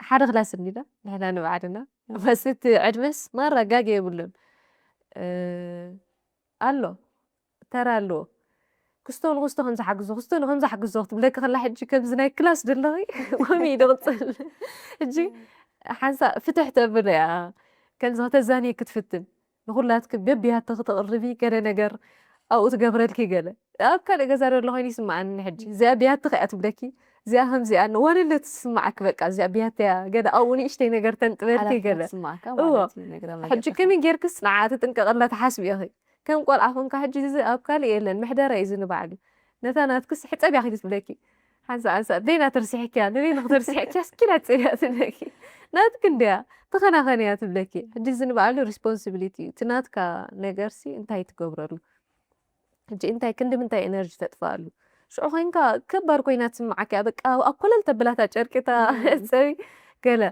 ሓደ ክላስ እንዲና ንሕና ንባዕልና። እም። በስ እቲ ዕድመስ ማራ ጋገ የብሉን። እ፣ ኣሎ፣ ተራ ኣለዎ። ክስቶ ንክስቶ ከም ዝሓግዞ፣ ክስቶ ንከም ዝሓግዞ ክትብለኪ ከላ ሕጂ ከምዚ ናይ ክላስ ደለኺ ኮሚ ኢሉ ቅጽል። ሕጂ እም። ሓንሳእ ፍትሕ ተብሎ እያ። ከምዚ ከተዛንየ ክትፍትን። ንኹላትኪ በብያትኺ ተቕርቢ ገለ ነገር ኣብኡ ትገብረልኪ ገለ ኣብ ካልእ ገዛ ዘሎ ኮይኑ ይስምዓኒ ሕጂ እዚኣ ብያትኺ እያ ትብለኪ እዚኣ ከምዚኣ ዋንነት ትስምዓኪ በቃ እዚኣ ብያተያ ገለ ኣብኡ ንእሽተይ ነገር ተንጥበልኪ ገለ ስማካ እዎ። ማለት እዩ ነግረ ሕጂ ከመይ ጌርክስ ንዓ ትጥንቀቕላ ትሓስቢ ኢኺ ከም ቆልዓ ኮንካ ሕጂ እዚ ኣብ ካልእ የለን ምሕደራ እዩ እዚ ንባዕሉ ነታ ናትክስ ሕፀብ ያኺ ትብለኪ ሓንሳ ሓንሳ በይና ተርሲሕኪያ ንበይና ክተርሲሕኪያ ስኪላ ትፅልያ ትብለኪ ናትክ እንድያ ተኸናኸንያ ትብለኪ ሕጂ እዚ ንባዕሉ ሪስፖንሲቢሊቲ እዩ እቲ ናትካ ነገርሲ እንታይ ትገብረሉ ሕጂ እንታይ ክንዲ ምንታይ ኤነርጂ ተጥፋኣሉ ሽዑ ኮይንካ ከባድ ኮይና ትስምዓካ እያ በቃ ኣኮለል ተብላታ ጨርቂታ ፀቢ ገለ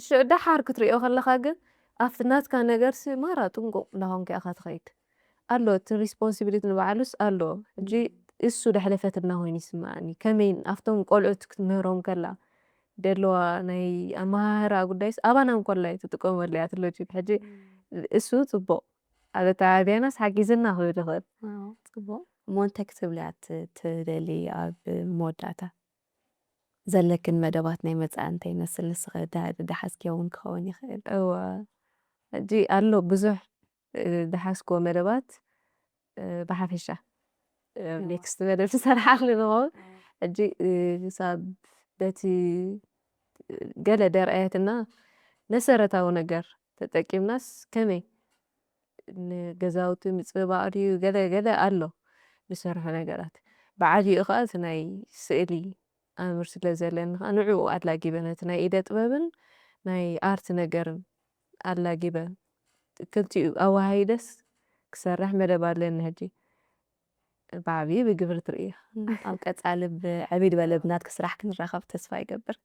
ሽዑ ዳሓር ክትሪኦ ከለካ ግን ኣብቲ ናትካ ነገርሲ ማራ ጥንቁቕ እንዳኾንካ ኢኻ ትኸይድ ኣሎ እቲ ሪስፖንሲቢሊቲ ንባዕሉስ ኣሎ ሕጂ እሱ ዳሕለፈትና ኮይኑ ይስምዓኒ ከመይን ኣብቶም ቆልዑት ክትምህሮም ከላ ደለዋ ናይ ኣመሃህራ ጉዳይስ ኣባና እንኮላ እዩ ትጥቀመሉ እያ ትሎጂክ ሕጂ እሱ ፅቡቕ ኣብ ኣተዓብያናስ ሓጊዝና ክብል ይኽእል ጽቡቕ እሞ እንታይ ክትብልያ ትደሊ ኣብ መወዳእታ ዘለክን መደባት ናይ መጻኢ እንታይ ይመስል ንስኺ ድሓዝክዮ እውን ክኸውን ይኽእል እወ ሕጂ ኣሎ ብዙሕ ድሓዝክዎ መደባት ብሓፈሻ ኔክስት መደብ ትሰርሓሉ ንኸውን ሕጂ ክሳብ በቲ ገለ ደርኣየትና መሰረታዊ ነገር ተጠቂምናስ ከመይ ንገዛውቲ ምፅብባቕ ድዩ ገለ ገለ ኣሎ ንሰርሖ ነገራት ብዓብኡ ከዓ እቲ ናይ ስእሊ ኣምር ስለ ዘለኒ ከዓ ንዕኡ ኣላጊበ ነቲ ናይ ኢደ ጥበብን ናይ ኣርት ነገርን ኣላጊበ ክልቲኡ ኣወሃሂደስ ክሰርሕ መደብ ኣለኒ ሕጂ ብዓብዪ ብግብሪ ትርእዮ ኣብ ቀጻሊ ብዕብይ ዝበለ ብናትኪ ስራሕ ክንራኸብ ተስፋ ይገብር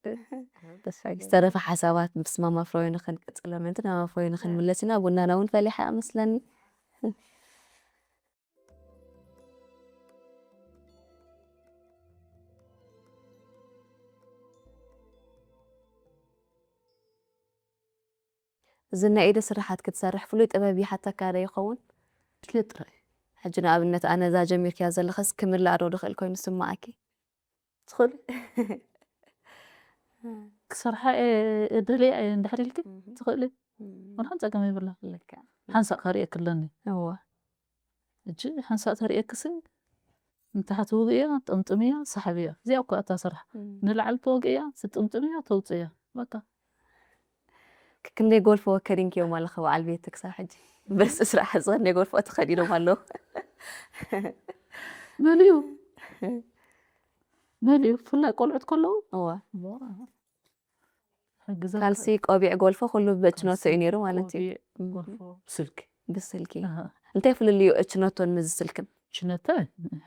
ተስፋ ዝተረፈ ሓሳባት ምስ ማማ ፍሮይን ክንቅጽሎ ምእንቲ ናብ ማማ ፍሮይን ክንምለስ ኢና ቡናና እውን ፈሊሓ መስለኒ ዝና ኢደ ስራሓት ክትሰርሕ ፍሉይ ጥበብ ይሓተካ ዶ ይኸውን? ድሌት ጥራይ። ሕጂ ንኣብነት ኣነ እዛ ጀሚርክያ ዘለኸስ ክምልኣ ዶ ድኽእል ኮይኑ ስምዓኪ? ትኽእሊ። ክሰርሓ እየ እደልያ እየ እንድሕር ኢልኪ ትኽእሊ። ወላ ሓንቲ ጸገም የብላ። ልክዕ። ሓንሳእ ከርእየኪ ኣለኒ። እወ። ሕጂ ሓንሳእ ተርእየክሲ ንታሕቲ ውግእያ፣ ጥምጥምያ፣ ሰሓብያ። እዚኣ እኮ እታ ስራሕ። ንላዕሊ ተወግእያ፣ ትጥምጥምያ፣ ተውፅእያ። በቃ። ክንደይ ጎልፎ ከዲንክዮም ኣለኺ በዓል ቤት ክሳብ ሕጂ? በስ ስራሕ ዝኸድ ናይ ጎልፎ ተኸዲኖም ኣለዉ። መሊኡ መሊኡ ብፍላይ ቆልዑት ከለዉ እዋ። እሞ ሕግዘካ ካልሲ ቆቢዕ ጎልፎ ኩሉ በችኖቶ እዩ ነይሩ ማለት እዩ። ቆቢዕ፣ ጎልፎ፣ ብስልኪ። ብስልኪ። ኣሃ። እንታይ ፍልልዩ እችነቶን ምዚ ስልክን? እችነተ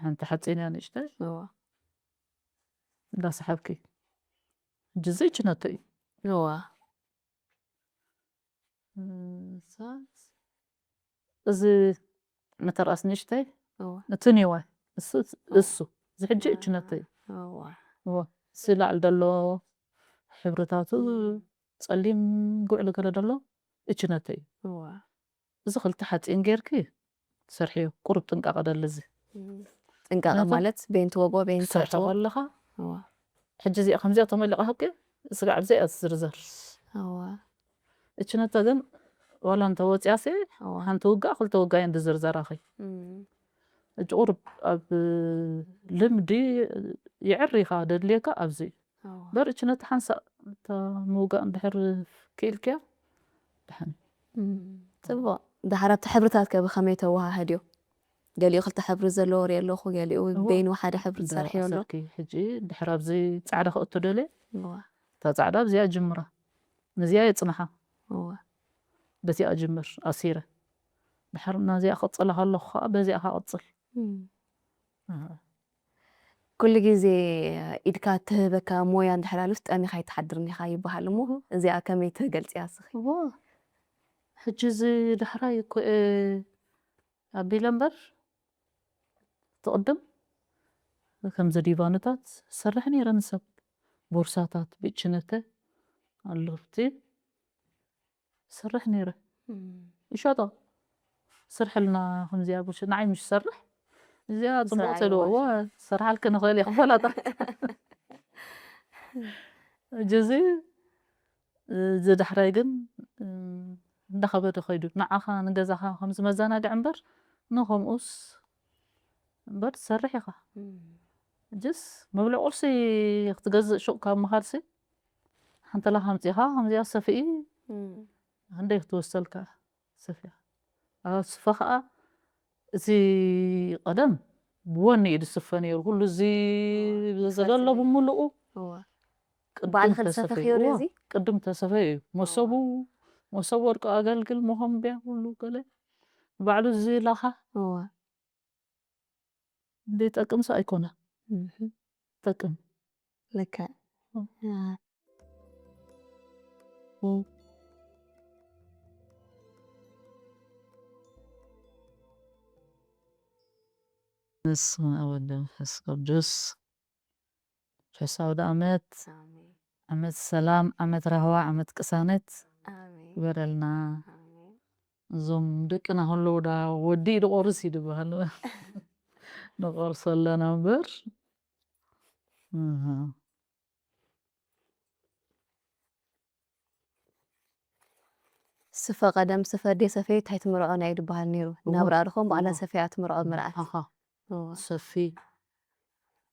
ሓንቲ ሓፂን እያ ንእሽተይ። እዋ። እንዳሰሓብኪ። ሕጂ እዚ እችነቶ እዩ። እዋ። እሳስ እዚ መተርኣስ ንእሽተይ እዋ። እቲ ኒዋይ እሱ እሱ እዚ ሕጂ እችነቶ እዩ። እዋ። እዋ። እዚ ላዕሊ ዘሎ ሕብርታቱ ጸሊም ጉዕሊ ገለ ዘሎ እችነቶ እዩ። እዋ። እዚ ክልተ ሓፂን ጌርኪ ሰርሕዮ። ቁሩብ ጥንቃቐ ደሊ እዚ። ጥንቃቐ ምክንያቱ ማለት በይንቲ ወግኦ በይንቲ ክትሰርሒ ትወግኦ። ከለኻ እዋ። ሕጂ እዚኣ ከምዚኣ ተመሊቓ ሃብኪ ስጋዕ ብዚኣ ትዝርዘር። እዋ። እችነተ ግን ዋላ እንተ ወፂኣሲ እዋ። ሓንቲ ውጋእ ክልተ ውጋእ እየን ዝዝርዘራኺ። እም። ሕጂ ቁሩብ ኣብ ልምዲ ይዕር ኢኻ ደድልየካ ኣብዚ እዩ። እዋ። በር እችነተ ሓንሳእ እታ ምውጋእ እንድሕር ክኢልክያ ደሓን እዩ። እም፣ ጽቡቕ። ደሓር ኣብቲ ሕብርታት ከ ብኸመይ ተወሃህድዮ? ገሊኡ ክልተ ሕብሪ ዘለዎ ርኢ ኣለኹ፣ ገሊኡ እዎ። በይኑ ሓደ ሕብሪ ዝሰርሕዮ ኣሎ። ኣሰርኪ፣ ሕጂ ድሕር ኣብዚ ጻዕዳ ክእቱ ደልየ፣ እዋ። እታ ጻዕዳ ኣብዚኣ ጅምራ፣ ነዚኣ የጽንሓ። እዋ። በዚኣ ጅምር፣ ኣሲረ። ድሓር ናዚኣ ክቕጽላ ከለኹ ከኣ በዚኣ ክቕጽል። እም። ኣሃ። ኩሉ ግዜ ኢድካ እትህበካ ሞያ እንድሕር ኣልዩስ ጠሚኻ ኣይትሓድርን ኢኻ ይበሃል እሞ፣ እዚኣ ከመይ ትገልጽያ እስኺ? እዎ። ሕጂ እዚ ዳሕራይ እኮ እየ ኣቢለ እምበር፣ እቲ ቅድም ከምዚ ዲቫንታት ዝሰርሕ ነይረ ንሰብ። ቦርሳታት ብእችነተ ኣሎ ኣብቲ ዝሰርሕ ነይረ። እም። ይሸጦ። ስርሕልና ከምዚኣ ብሽ-፣ ንዓይ ምሽ ሰርሕ። እዚኣ ጽቡቕ ንስራሕ ተልዎ፣ እዋ፣ ይዋሽ። ሰርሓልኪ ንኽእል እየ ክፈላጣ። ሕጂ እዚ፣ እዚ ዳሕራይ ግን፣ እም፣ እንዳኸበደ ኸይዱ ንዓኻ ንገዛኻ ከም ዝመዘናግዕ እምበር ንኸምኡስ እምበር ትሰርሕ ኢኻ። ጅስ መብልዕ ቁርሲ ክትገዝእ ሹቕ ካብ ምኻድሲ ሓንተላ ከምፂኻ ከምዚኣ ሰፍኢ ክንደይ ክትወሰልካ ሰፍያ። ኣብ ስፈ ኸዓ እቲ ቀደም ብወኒ እዩ ዝስፈ ነይሩ። ኩሉ እዚ ዘለሎ ብምልኡ በዓልኺ ዝሰፈኽዮ ድዩ እዚ? ቅድም ተሰፈ እዩ። መሰቡ መሰብ ወርቂ ኣገልግል መኾምቢያ ኩሉ ገለ ባዕሉ ዝላኻ እወ ዘይጠቅምሲ ኣይኮነ ጠቅም ልካ ንስም ኣብ ወልድ መንፈስ ቅዱስ ርሑስ ኣውደ ዓመት ዓመት ሰላም ዓመት ራህዋ ዓመት ቅሳነት ይበረልና። እዞም ደቅና ከለዉ ዳ ወዲ ድቆርስ እዩ ድበሃል ንቆርሶ ኣለና እምበር ስፈ ቀደም ስፈ ዴ ሰፈየት ኣይትምርዖን እዩ ድበሃል ነይሩ። ናብራ ድኾን ባዕላ ሰፈያ ትምርዖ ምርዓት። ኣኻ እወ። ሰፊ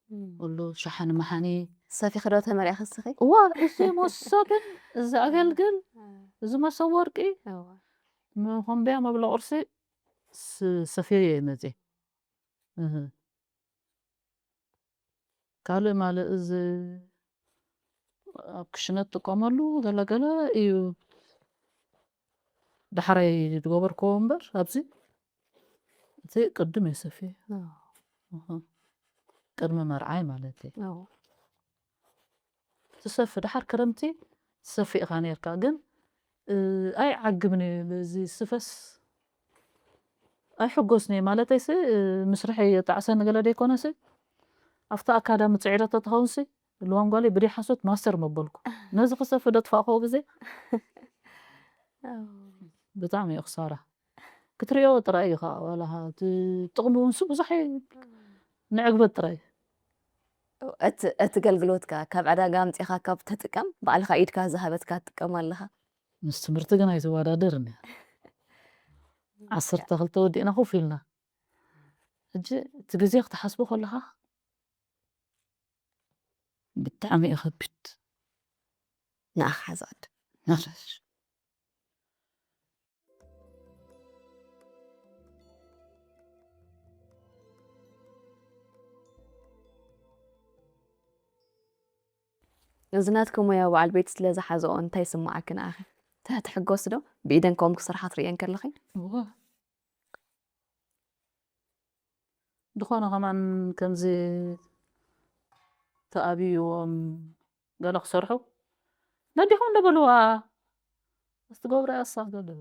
እም። ኩሉ ሸሓኒ መሓኒ። ሰፊኺ ዶ ተመሪዕኺ እስኺ? እዋ እዚ መሶብን እዚ ኣገልግል እዚ መሶብ ወርቂ እወ። መኾንቢያ መብለ ቁርሲ ስ- ሰፊየ እየ መፅየ። እህ። ካልእ ማለት እዚ ኣብ ክሽነ ትጥቀመሉ ገለገለ እዩ ዳሕራይ ዝገበርክዎ እምበር ኣብዚ እቲ ቅድም እየ ሰፍየ ቅድሚ መርዓይ ማለት እዩ ትሰፊ ድሓር ክረምቲ ትሰፊ ኢኻ ነርካ ግን ኣይዓግብን እዩ በዚ ስፈስ ኣይሕጎስን እየ ማለተይሲ ምስርሐይ የጣዕሰኒ ገለ ደይኮነሲ ኣብቲ ኣካዳሚ ፅዒረቶ ተኸውንሲ ልዋም ጓለይ ብደይ ሓሶት ማስተር መበልኩ ነዚ ክሰፊ ዶ ትፋእክዎ ግዜ ብጣዕሚ እዩ ክሳራ ክትሪኦ ጥራይ እዩ ከዓ ዋላ እቲ ጥቕሚ እውን ሱ ብዙሕ እዩ ንዕግበት ጥራይ እቲ እቲ ገልግሎትካ ካብ ዕዳጋ ኣምፂኻ ካብ ተጥቀም ባዕልኻ ኢድካ ዝሃበትካ ትጥቀም ኣለኻ ምስ ትምህርቲ ግን ኣይትወዳደርን እያ ዓሰርተ ክልተ ወዲእና ኮፍ ኢልና ሕጂ እቲ ግዜ ክትሓስቦ ከለኻ ብጣዕሚ እዩ ከቢድ ንኣኻ ሓዛድ እዚ ናትኪ ሞያ በዓል ቤት ስለ ዝሓዝኦ እንታይ ይስምዓኪ ንኣኺ? ትሕቲ ሕጎስ ዶ? ብኢደን ከምኡ ክሰርሓ ትርእየን ከለኺ? እወ። ዝኾነ ከማን ከምዚ ተኣብይዎም ገለ ክሰርሑ ነዲኹም ዶ በልዋ እስቲ ገብረ ኣሳ ዶ ዶ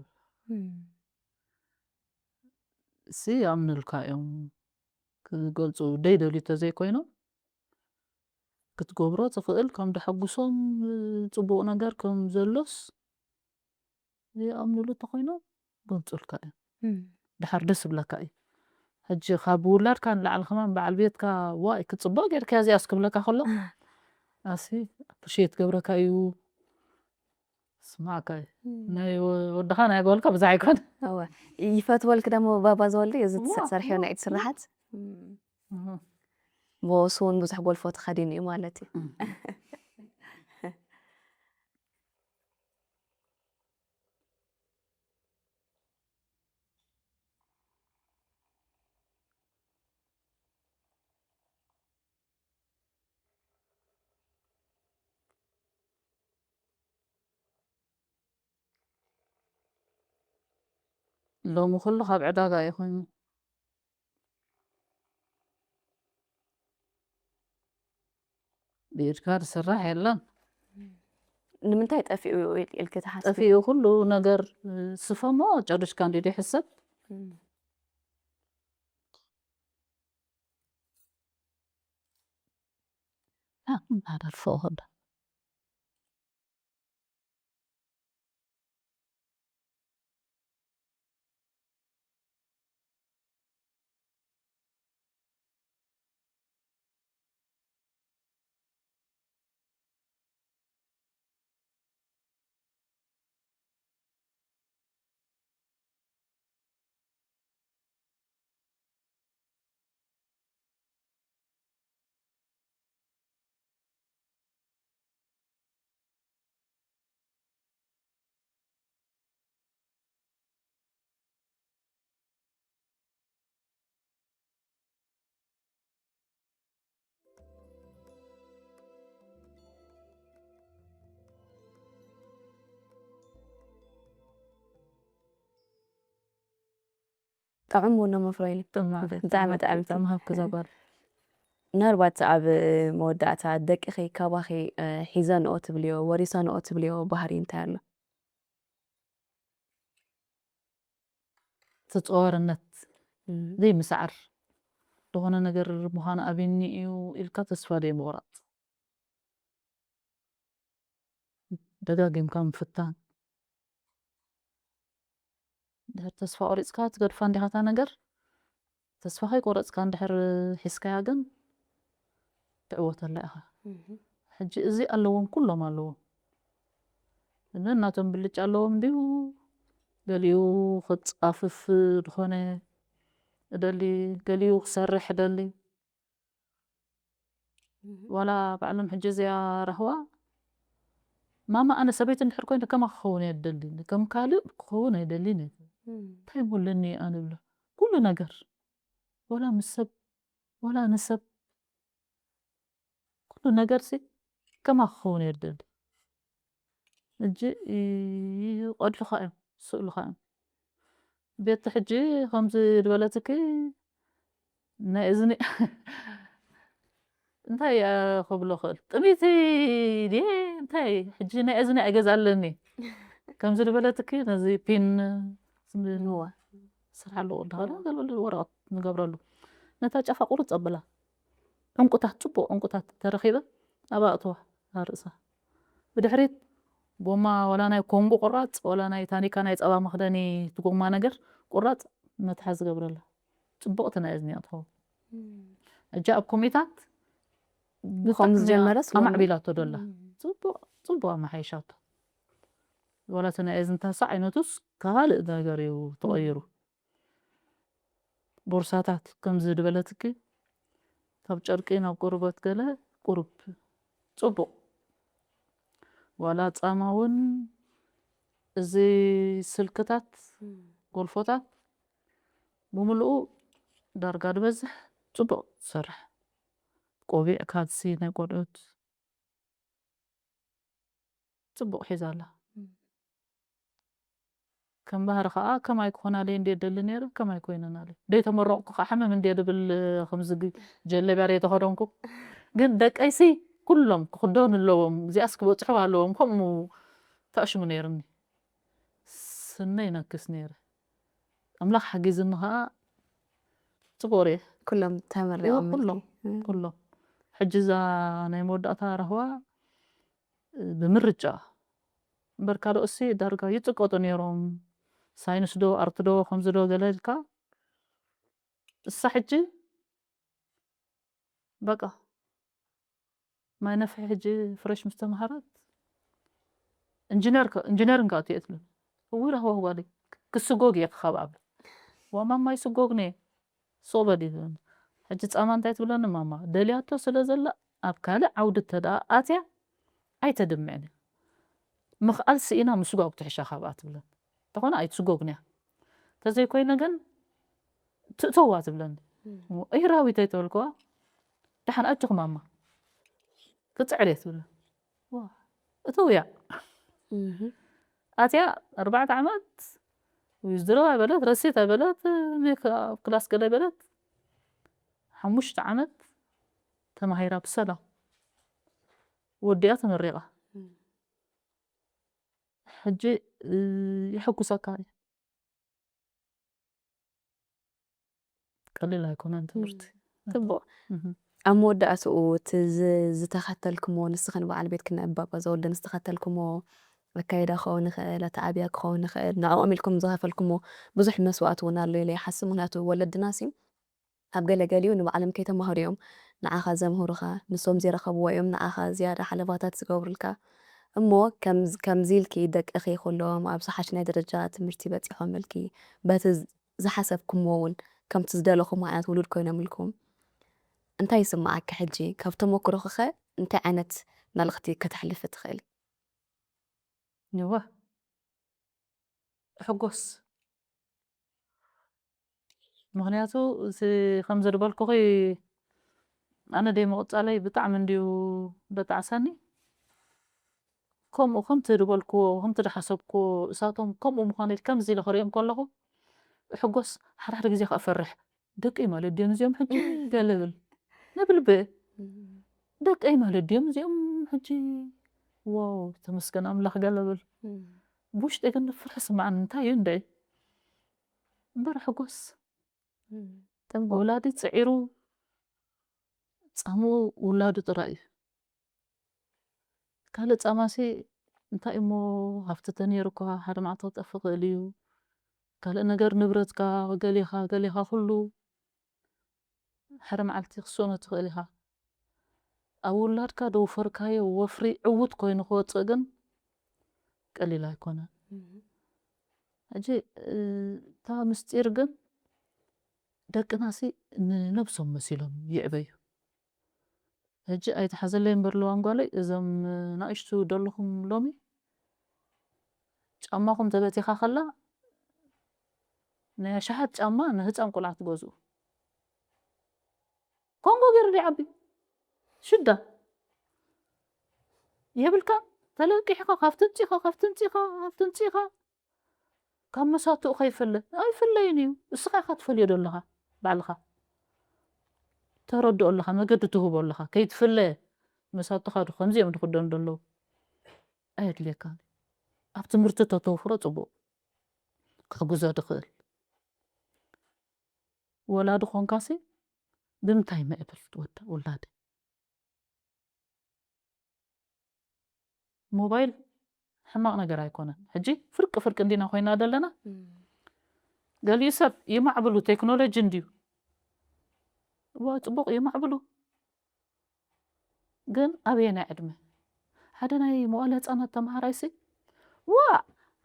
እም። እሲ ይኣምኑልካ እዮም ክገልፁ ደይደልዩ ተዘይኮይኖም ክትገብሮ ትኽእል ከም ደሐጉሶም ፅቡቕ ነገር ከም ዘሎስ ይኣምኑሉ እንተኾይኖም ገምፁልካ እዮም እም። ድሓር ደስ ይብለካ እዩ ሕጂ ካብ ውላድካ ንላዕሊ ከማን በዓል ቤትካ ዋይ ክፅቡቕ ጌርካ እዚኣስ ክብለካ ከሎ ኣሲ ኣፕሪሼት ገብረካ እዩ ስማዕካ እዩ ናይ ወ- ወድኻ ናይ ጓልካ ብዛ ኣይኮነ እወ ይፈትወልክ ደሞ ባባ ዘወልደ እዚ እዋ፣ ትሰርሕዮ እዋ፣ ናይ ኢድ ስራሓት እህ። ብሱ እውን ብዙሕ ጎልፎ ተኸዲኑ እዩ ማለት እዩ ሎሚ ኩሉ ካብ ዕዳጋ እዩ ኮይኑ ብኢድካ ዝስራሕ የለን ንምንታይ ጠፊኡ ኢልኪ ትሓስቢ ጠፊኡ ኩሉ ነገር ስፈሞ ጨርሽካ እንዲ ይሕሰብ እናደርፎ ከሎ ጥዑም ቡና መፍረይኒ። ጥማዕ ብጣዕሚ ጥዕምቲ። ጥዕምቲ ሃብኪ ዘጓል። ምናልባት ኣብ መወዳእታ ደቅኺ ካባኺ እ፣ ሒዘንኦ ትብልዮ፣ ወሪሰንኦ ትብልዮ ባህሪ እንታይ ኣሎ? ተጸዋርነት እም፣ ዘይምስዓር፣ ዝኾነ ነገር ምዃኑ ኣብኒ እዩ ኢልካ ተስፋ ዘይምቑራጽ፣ ደጋጊምካ ምፍታን። ድሕር ተስፋ ቆሪጽካ ትገድፋ እንዲኻ እታ ነገር፣ ተስፋ ከይቆረጽካ እንድሕር ሒዝካያ ግን ትዕወተላ ኢኻ። ሕጂ እዚ ኣለዎም፣ ኩሎም ኣለዎም። እነ እናቶም ብልጫ ኣለዎም እንዲሁ፣ ገሊኡ ክጻፍፍ ዝኾነ እደሊ፣ ገሊኡ ክሰርሕ እደሊ። ዋላ ባዕሎም ሕጂ እዚኣ ራህዋ፣ ማማ ኣነ ሰበይቲ እንድሕር ኮይነ ከማ ክኸውን እየ እደሊ፣ ከም ካልእ ክኸውን ኣይደልን እየ። እንታይ እሞ ኣለኒ ኣነ ብሎ፣ ኩሉ ነገር፣ ዋላ ምስ ሰብ፣ ዋላ ንሰብ፣ ኩሉ ነገርሲ ከማ ክኸውን እየ እደሊ። ሕጂ ይቐድሑኻ እዮም፣ ይስእሉኻ እዮም። ቤቲ ሕጂ ከምዚ ዝበለትኪ ናይ እዝኒ እንታይ እየ ክብሎ ክእል? ጥሚቲ ድየ እንታይ? ሕጂ ናይ እዝኒ ኣይገዝኣለኒ። ከምዚ ዝበለትኪ ነዚ ፒን እወ። ስርሓሉ እንዳበለ ገለበለ ወረቐት ንገብረሉ። ነታ ጫፋ ቁርጽ ኣብላ። ዕንቁታት፣ ጽቡቕ ዕንቁታት ተረኺበ ኣብኣ ኣእትዋ ኣብ ርእሳ። ብድሕሪት ጎማ ዋላ ናይ ኮንጎ ቁራጽ፣ ዋላ ናይ ታኒካ ናይ ጸባ መኽደኒ እቲ ጎማ ነገር ቁራጽ መትሓዚ ገብረላ። ጽቡቕቲ ናይ እዝኒ እያ ትኸውን። ሕጂ ኣብ ኮሚታት ብኸምኡ ዝጀመረስ ሎሚ? ኣማዕቢላቶ ዶላ። ጽቡቕ፣ ጽቡቕ ኣመሓይሻቶ። ዋላ እቲ ናይ እዝንታ ሳዕ ዓይነቱስ ካልእ ነገር እዩ ተቐይሩ። ቦርሳታት ከምዚ ዝበለትኪ ካብ ጨርቂ ናብ ቆርበት ገለ ቁሩብ ጽቡቕ። ዋላ ጻማ እውን እዚ ስልክታት፣ ጎልፎታት ብምልኡ ዳርጋ ዝበዝሕ ጽቡቕ ትሰርሕ። ቆቢዕ፣ ካልሲ ናይ ቆልዑት ጽቡቕ ሒዛ ኣላ። ከም ባህሪ ከኣ ከማይ ክኾናለይ እንድየ ደሊ ነይረ፣ ከማይ ኮይነናለይ። ደይተመረቕኩ ከኣ ሕምም እንድየ ድብል፣ ከምዚ ግ-፣ ጀለብያ ደይተኸደንኩ። ግን ደቀይሲ ኩሎም ክኽደኑ ኣለዎም፣ እዚኣስ ክበጽሕዋ ኣለዎም፣ ከምኡ ተዕሽሙ ነይርኒ። ስነ ይነክስ ነይረ። ኣምላኽ ሓጊዝኒ ከኣ ጽቡቕ ርየ። ኩሎም ተመሪቖም እወ፣ ኩሎም፣ ኩሎም። ሕጂ እዛ ናይ መወዳእታ ራህዋ፣ እ፣ ብምርጫ እምበር ካልኦትሲ ዳርጋ ይጽቀጡ ነይሮም። ሳይንስ ዶ፣ ኣርት ዶ፣ ከምዚ ዶ ገለ ኢልካ። እሳ ሕጂ በቃ ማይ ነፍሒ ሕጂ ፍሬሽ ምስ ተምሃረት ኢንጂነር ከ-፣ ኢንጂነሪንግ ኣትየ ትብል። እውይ ራህዋ ጓለይ፣ ክስጎግ እየ ክኻብ ኣብ። ዋ ማማ ይስጎግ ነየ። ሶበል እዩ። ሕጂ ጻማ እንታይ ትብለኒ ማማ? ደልያቶ ስለ ዘላ ኣብ ካልእ ዓውዲ እተ ደኣ ኣትያ ኣይተድምዕን እያ። ምኽኣል ስኢና ምስጓግ ትሕሻ ካብኣ ትብለኒ። እንተኾነ ኣይትስጎግን እያ። እንተዘይኮይነ ግን ትእተዋ ትብለኒ። እም። እይ ራዊተይ ተበልክዋ፣ ደሓን ኣጆኺ ማማ። ክጽዕር እየ ትብለኒ። ዋ፣ እተውያ። እህ። ኣትያ ኣርባዕተ ዓመት ዊዝድሮ ኣይበለት፣ ረሲት ኣይበለት፣ ሜክ-፣ ኣብ ክላስ ገለ ኣይበለት። ሓሙሽተ ዓመት ተማሂራ ብሰላም ወዲኣ ተመሪቓ። እም። ሕጂ፣ እ፣ የሐጉሰካ እዩ። ቀሊል ኣይኮነን ትምህርቲ። እም። ጽቡቕ። እህ። ኣብ መወዳእትኡ እቲ ዝ-፣ ዝተኸተልክሞ፣ ንስኽን በዓል ቤትክን ኣባባ ዘወልደን ዝተኸተልክሞ ኣካይዳ ክኸውን ይኽእል፣ ኣተዓብያ ክኸውን ይኽእል፣ ንዕኦም ኢልኩም ዝኸፈልክሞ ብዙሕ መስዋእቲ እውን ኣሎ ኢለ ይሓስብ። ምኽንያቱ ወለድናሲ ኣብ ገለ ገሊኡ ንባዕሎም ከይተማህሩ እዮም ንዓኻ ዘምህሩኻ፣ ንሶም ዘይረኸብዎ እዮም ንዓኻ ዝያዳ ሓለፋታት ዝገብሩልካ። እሞ ከምዝ-፣ ከምዚ ኢልኪ ደቅኺ ኩሎም ኣብ ዝሓሸ ናይ ደረጃ ትምህርቲ በጺሖምልኪ፣ በቲ ዝ-፣ ዝሓሰብኩምዎ እውን ከምቲ ዝደለኹም ዓይነት ውሉድ ኮይኖምልኩም፣ እንታይ ይስምዓኪ ሕጂ? ካብ ተመኩሮኺኸ እንታይ ዓይነት መልእኽቲ ከተሕልፊ ትኽእሊ? እወ። እሕጎስ። ምኽንያቱ እቲ ከም ዝድበልኩኺ ኣነ ደይ ምቕጻለይ ብጣዕሚ እንድዩ ደጣዕሰኒ። ከምኡ ከምቲ ድበልክዎ፣ ከምቲ ድሓሰብክዎ፣ እሳቶም ከምኡ ምዃኑ ኢል-፣ ከምዚ ኢለ ክርእዮም ከለኹ፣ ሕጎስ ሓደ ሓደ ግዜ ከኣ ፈርሕ። ደቀይ ማለት ድዮም እዚኦም ሕጂ ገለ ብል ንብል ብ ደቀይ ማለት ድዮም እዚኦም ሕጂ ዋው ተመስገን ኣምላኽ ገለ ብል። ብውሽጠይ ግን ፍርሒ ስምዓኒ እንታይ እዩ እንደ እምበር ሕጎስ ወላዲ ጽዒሩ ጻምኡ ውላዱ ጥራይ እዩ። ካልእ ጻማሲ እንታይ እሞ ሃፍቲ ተነይሩ እኳ ሓደ መዓልቲ ክጠፍእ ክእል እዩ። ካልእ ነገር ንብረትካ ገሊኻ ገሊኻ ኩሉ ሓደ መዓልቲ ክስእኖ ትኽእል ኢኻ። ኣብ ውላድካ ደውፈርካዮ ወፍሪ ዕውት ኮይኑ ክወፅእ ግን ቀሊል ኣይኮነን። ሕጂ እታ ምስጢር ግን ደቅናሲ ንነብሶም መሲሎም ይዕበዩ። ሕጂ ኣይትሓዘለይ እምበር ለዋን ጓለይ እዞም ናእሽቱ ደለኹም ሎሚ ጫማኹም ተበቲኻ ከላ ናይ ኣሽሓት ጫማ ንህፃን ቆልዓ ትገዝኡ ኮንጎ ገይሩ ዶ ይዓቢ ሽዳ የብልካ ተለቂሕካ ካብ ትንፂኻ ካብ ትንፂኻ ካብ ትንፂኻ ካብ መሳትኡ ከይፈለ ኣይፍለይን እዩ። እስኻ ኢኻ ትፈልዮ ዶ ኣለኻ ባዕልኻ ተረድኦ ኣለኻ መገዲ ትህቦ ኣለኻ ከይትፍለ መሳትኻ ዶ ከምዚኦም ዝኽደኑ ዘለዉ ኣየድልየካን ኣብ ትምህርቲ ተተውፍሮ ፅቡቅ ክሕግዞ ድኽእል ወላዲ ኾንካሲ ብምንታይ ምዕብል ወዳ ውላደ ሞባይል ሕማቕ ነገር ኣይኮነን። ሕጂ ፍርቂ ፍርቂ እንዲና ኮይና ዘለና ገሊኡ ሰብ ይማዕብሉ ቴክኖሎጂ እንድዩ እዋ ፅቡቕ ይማዕብሉ ግን ኣበየናይ ዕድመ ሓደ ናይ መዋለ ህፃናት ተምሃራይሲ ዋ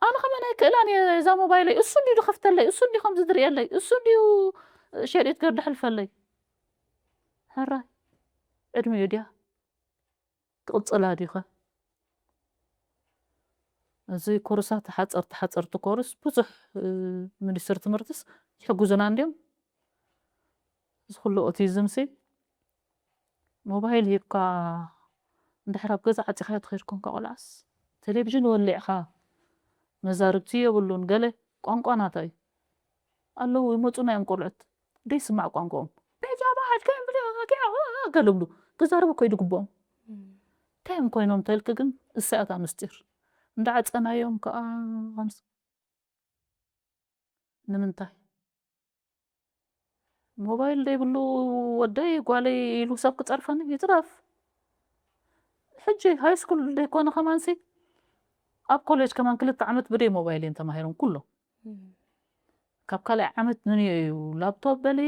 ኣነ ከመን ኣይክእላን እየ እዛ ሞባይለይ እሱ እንድዩ ዝኸፍተለይ እሱ እንድዩ ከምዚ ዝርእየለይ እሱ እንድዩ ሸሪት ገር ድሕልፈለይ ሕራይ ዕድሚኡ ድያ ክቕፅላ ድዩ ኸ እዚ ኮርሳት ሓፀርቲ ሓፀርቲ ኮርስ ብዙሕ ሚኒስትር ትምህርትስ ይሕግዙና እንድዮም እዚ ኩሉ ኦቲዝም ሲ ሞባይል ሂብካ እንድሕር ኣብ ገዛ ዓፂኻዮ ትኸይድ ኮንካ ቆልዓስ ቴሌቪዥን ወሊዕኻ መዛርብቲ የብሉን ገለ ቋንቋ ናታ እዩ ኣለዉ ይመፁና እዮም ቆልዑት ደይስማዕ ቋንቋኦም ብሕጃባ ሓድካ እዮም ብለ ገለ ብሉ ክዛረቡ ከይዱ ግብኦም እንታይ እዮም ኮይኖም ተልክ ግን እሳያታ ምስጢር እንዳዓፀናዮም ከዓ ከምስ ንምንታይ ሞባይል ደይብሉ ወደይ ጓለይ ኢሉ ሰብ ክፀርፈኒ ይፅረፍ ሕጂ ሃይስኩል ደይኮነ ከማንሲ ኣብ ኮሌጅ ከማን ክልተ ዓመት ብደይ ሞባይል እየን ተማሂሮም ኩሎም ካብ ካልኣይ ዓመት ንንዮ እዩ ላፕቶፕ በሊ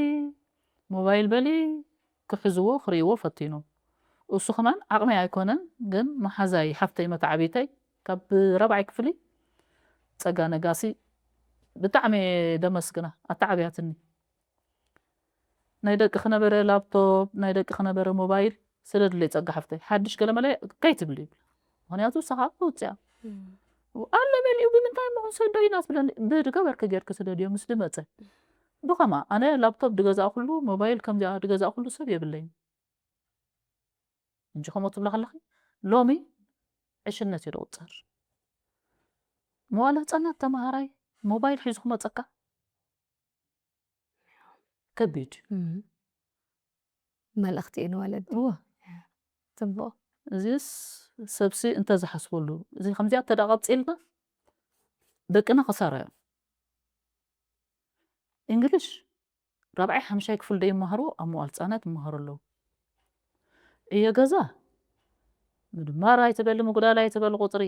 ሞባይል በሊ ክሕዝዎ ክርእይዎ ፈቲኖም እሱ ከማን ዓቕመይ ኣይኮነን ግን መሓዛይ ሓፍተይ መተዓቢተይ ካብ ራብዓይ ክፍሊ ጸጋ ነጋሲ ብጣዕሚ ደመስግና ኣተዓብያትኒ ናይ ደቂ ክነበረ ላፕቶፕ ናይ ደቂ ክነበረ ሞባይል ስደድለይ ጸጋ ሓፍተይ ሓድሽ ገለመለ ከይትብሊ ይብል ምክንያቱ ንስኻ ውፅያ ኣለ በሊኡ ብምንታይ ምኹን ሰዶ ኢና ትብለኒ ብድገበርኪ ጌርኪ ስደድዮ ምስ ድመፀ ብኸማ ኣነ ላፕቶፕ ድገዛእኩሉ ሞባይል ከምዚኣ ድገዛእኩሉ ሰብ የብለይን እንጂ ከምኡ ትብላ ከለኺ ሎሚ ዕሽነት እዩ ደቁፀር መዋለ ህፃናት ተምሃራይ ሞባይል ሒዙ ክመፀካ ከቢድ መልእኽቲ እዩ ንወለዲ እወ ፅቡቅ እዚስ ሰብሲ እንተዝሓስበሉ እዚ ከምዚኣ ተዳቐፂልና ደቅና ክሳራ እዮም እንግሊሽ ራብዓይ ሓምሻይ ክፍል ደይመሃርዎ ኣብ መዋል ህፃናት ይመሃሩ ኣለዉ እየ ገዛ ምድማር ኣይትበሊ ምጉዳል ኣይትበሊ ቁፅሪ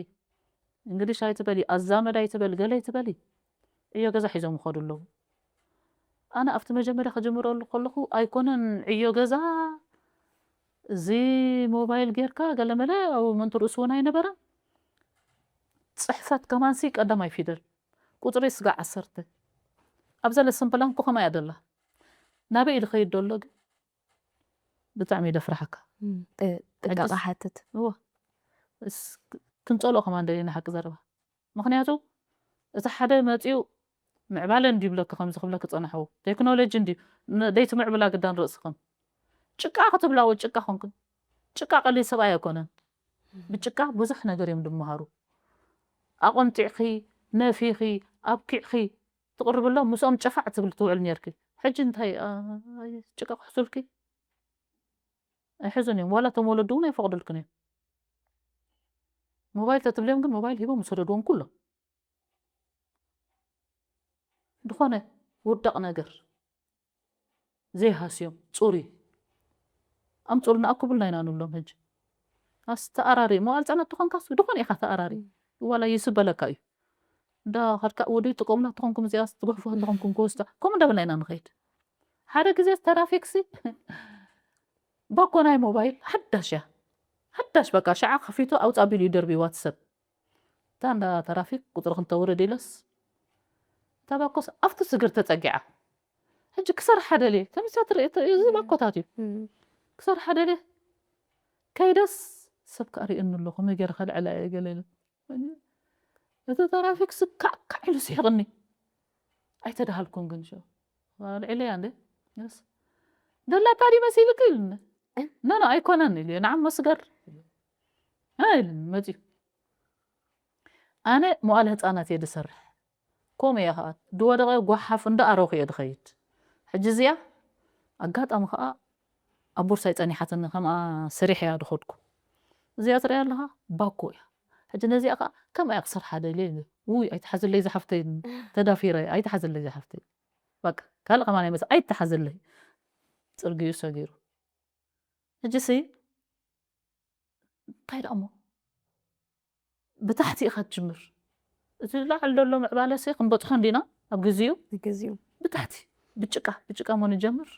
እንግሊሽ ኣይትበሊ ኣዛመድ ኣይትበሊ ገለ ኣይትበሊ ዕዮ ገዛ ሒዞም ይኸዱ ኣለዉ ኣነ ኣብቲ መጀመርያ ክጅምረሉ ከለኹ ኣይኮነን ዕዮ ገዛ እዚ ሞባይል ጌርካ ገለመለ ኣብ መንቱ ርእሱ እውን ኣይነበረን ፅሕፈት ከማንሲ ቀዳማይ ፊደል ቁፅሪ ስጋዕ ዓሰርተ ኣብዛ ለሰን ፕላንኮ ከማይ ኣደላ ናበይ ኢሉ ኸይድ ደሎ ግን ብጣዕሚ ደፍርሓካ ጥንቃቐ ሓትት እዎ ክንፀልኦ ከማን ደሊና ሓቂ ዘረባ ምክንያቱ እቲ ሓደ መፂኡ ምዕባለ እንዲብለኪ ከምዚ ክብለኪ ፀናሕዎ ቴክኖሎጂ እንዲ ደይትምዕብላ ግዳን ርእስኽን ጭቃ ክትብላዎ ጭቃ ኮንክን ጭቃ ቀሊል ሰብኣይ ኣይኮነን ብጭቃ ብዙሕ ነገር እዮም ድመሃሩ ኣቆንጢዕኺ ነፊኺ ኣብኪዕኺ ትቕርብሎም፣ ምስኦም ጨፋዕ ትብል ትውዕል ነርኪ። ሕጂ እንታይ፣ ኣይ፣ ጭቃ ክሕሱልኪ ኣይሕዙን እዮም። ዋላ እቶም ወለዱ እውን ኣይፈቕዱልክን እዮም። ሞባይል ተትብልዮም ግን ሞባይል ሂቦም ዝሰደድዎም ኩሎም። ዝኾነ ውዳቕ ነገር ዘይሃስዮም፣ ጽሩይ። ኣምጽኡልና፣ ኣኩቡልና ኢና ንብሎም። ሕጂ ኣስተኣራሪ፣ መዋል ህጻናት ተኾንካስ፣ ዝኾነ ኢኻ ተኣራሪ። ዋላ ይስበለካ እዩ። እንዳ ኸድካ ወዲ ጥቀሙላ ተኾንኩም፣ እዚኣስ ትጉሕፉ እንተኾንኩም ክወስዳ። ከምኡ እንዳበልና ኢና ንኸይድ። ሓደ ግዜ ተራፊክሲ፣ ባኮ ናይ ሞባይል ሓዳሽ እያ። ሓዳሽ በቃ፣ ሸዓ ከፊቱ ኣውጻ ቢሉ ይደርቢ ዋትሰፕ። እታ እንዳ ተራፊክ ቁጽሪ ክልተ ውረድ ኢለስ፣ እታ ባኮስ ኣብቲ ስግር ተጸጊዓ። ሕጂ ክሰርሓ ደልየ፣ ከምዚ ትርኢ፣ እቲ፣ እዚ ባኮታት እዩ። እም። ክሰርሓ ደልየ፣ ከይደስ ሰብ ከኣ ርእየኒ ኣሎ፣ ከመይ ገይረ ከልዕላ እየ ገለ ኢለ። እቲ ተራፊክ ስካዕ ካዕ ኢሉ ስሒቕኒ። ኣይተደሃልኩን ግን ሸው። ኣልዒለያ እንዴ? የስ። ደላታ ድዩ መሲልክ ኢሉኒ። ኖ፣ ኖ፣ ኣይኮነን ኢሉ። ንዓም መስገር። ኣይልን መጺኡ። ኣነ መዋለ ህጻናት እየ ዝሰርሕ። ከምኡ እየ ኸኣ። ዝወደቐ ጓሓፍ እንዳ ኣረኹ እየ ዝኸይድ። ሕጂ እዚኣ ኣጋጣሚ ኸኣ ኣብ ቦርሳይ ጸኒሓትኒ፣ ከምኣ ስሪሕ እያ ዝኸድኩ። እዚኣ ትሪኣ ኣለኻ? ባኮ እያ። ሕጂ ነዚኣ ኸኣ ከምኣ እያ ክሰርሓ ደልየ ኢለ። ውይ፣ ኣይትሓዝለይ ዝሓፍተይ፣ ተዳፊረ፣ ኣይትሓዝለይ ዝሓፍተይ። በቃ፣ ካልእ ከማን ኣይመጽእ፣ ኣይትሓዝለይ። ጽርግዩ ሰጊሩ። ሕጂሲ እንታይ ደኣ እሞ? ብታሕቲ ኢኻ ትጅምር። እቲ ላዕሊ ዘሎ ምዕባለሲ ክንበጽሖ እንዲና ኣብ ግዜኡ። ግዜኡ። ብታሕቲ፣ ብጭቃ፣ ብጭቃ እሞ ንጀምር።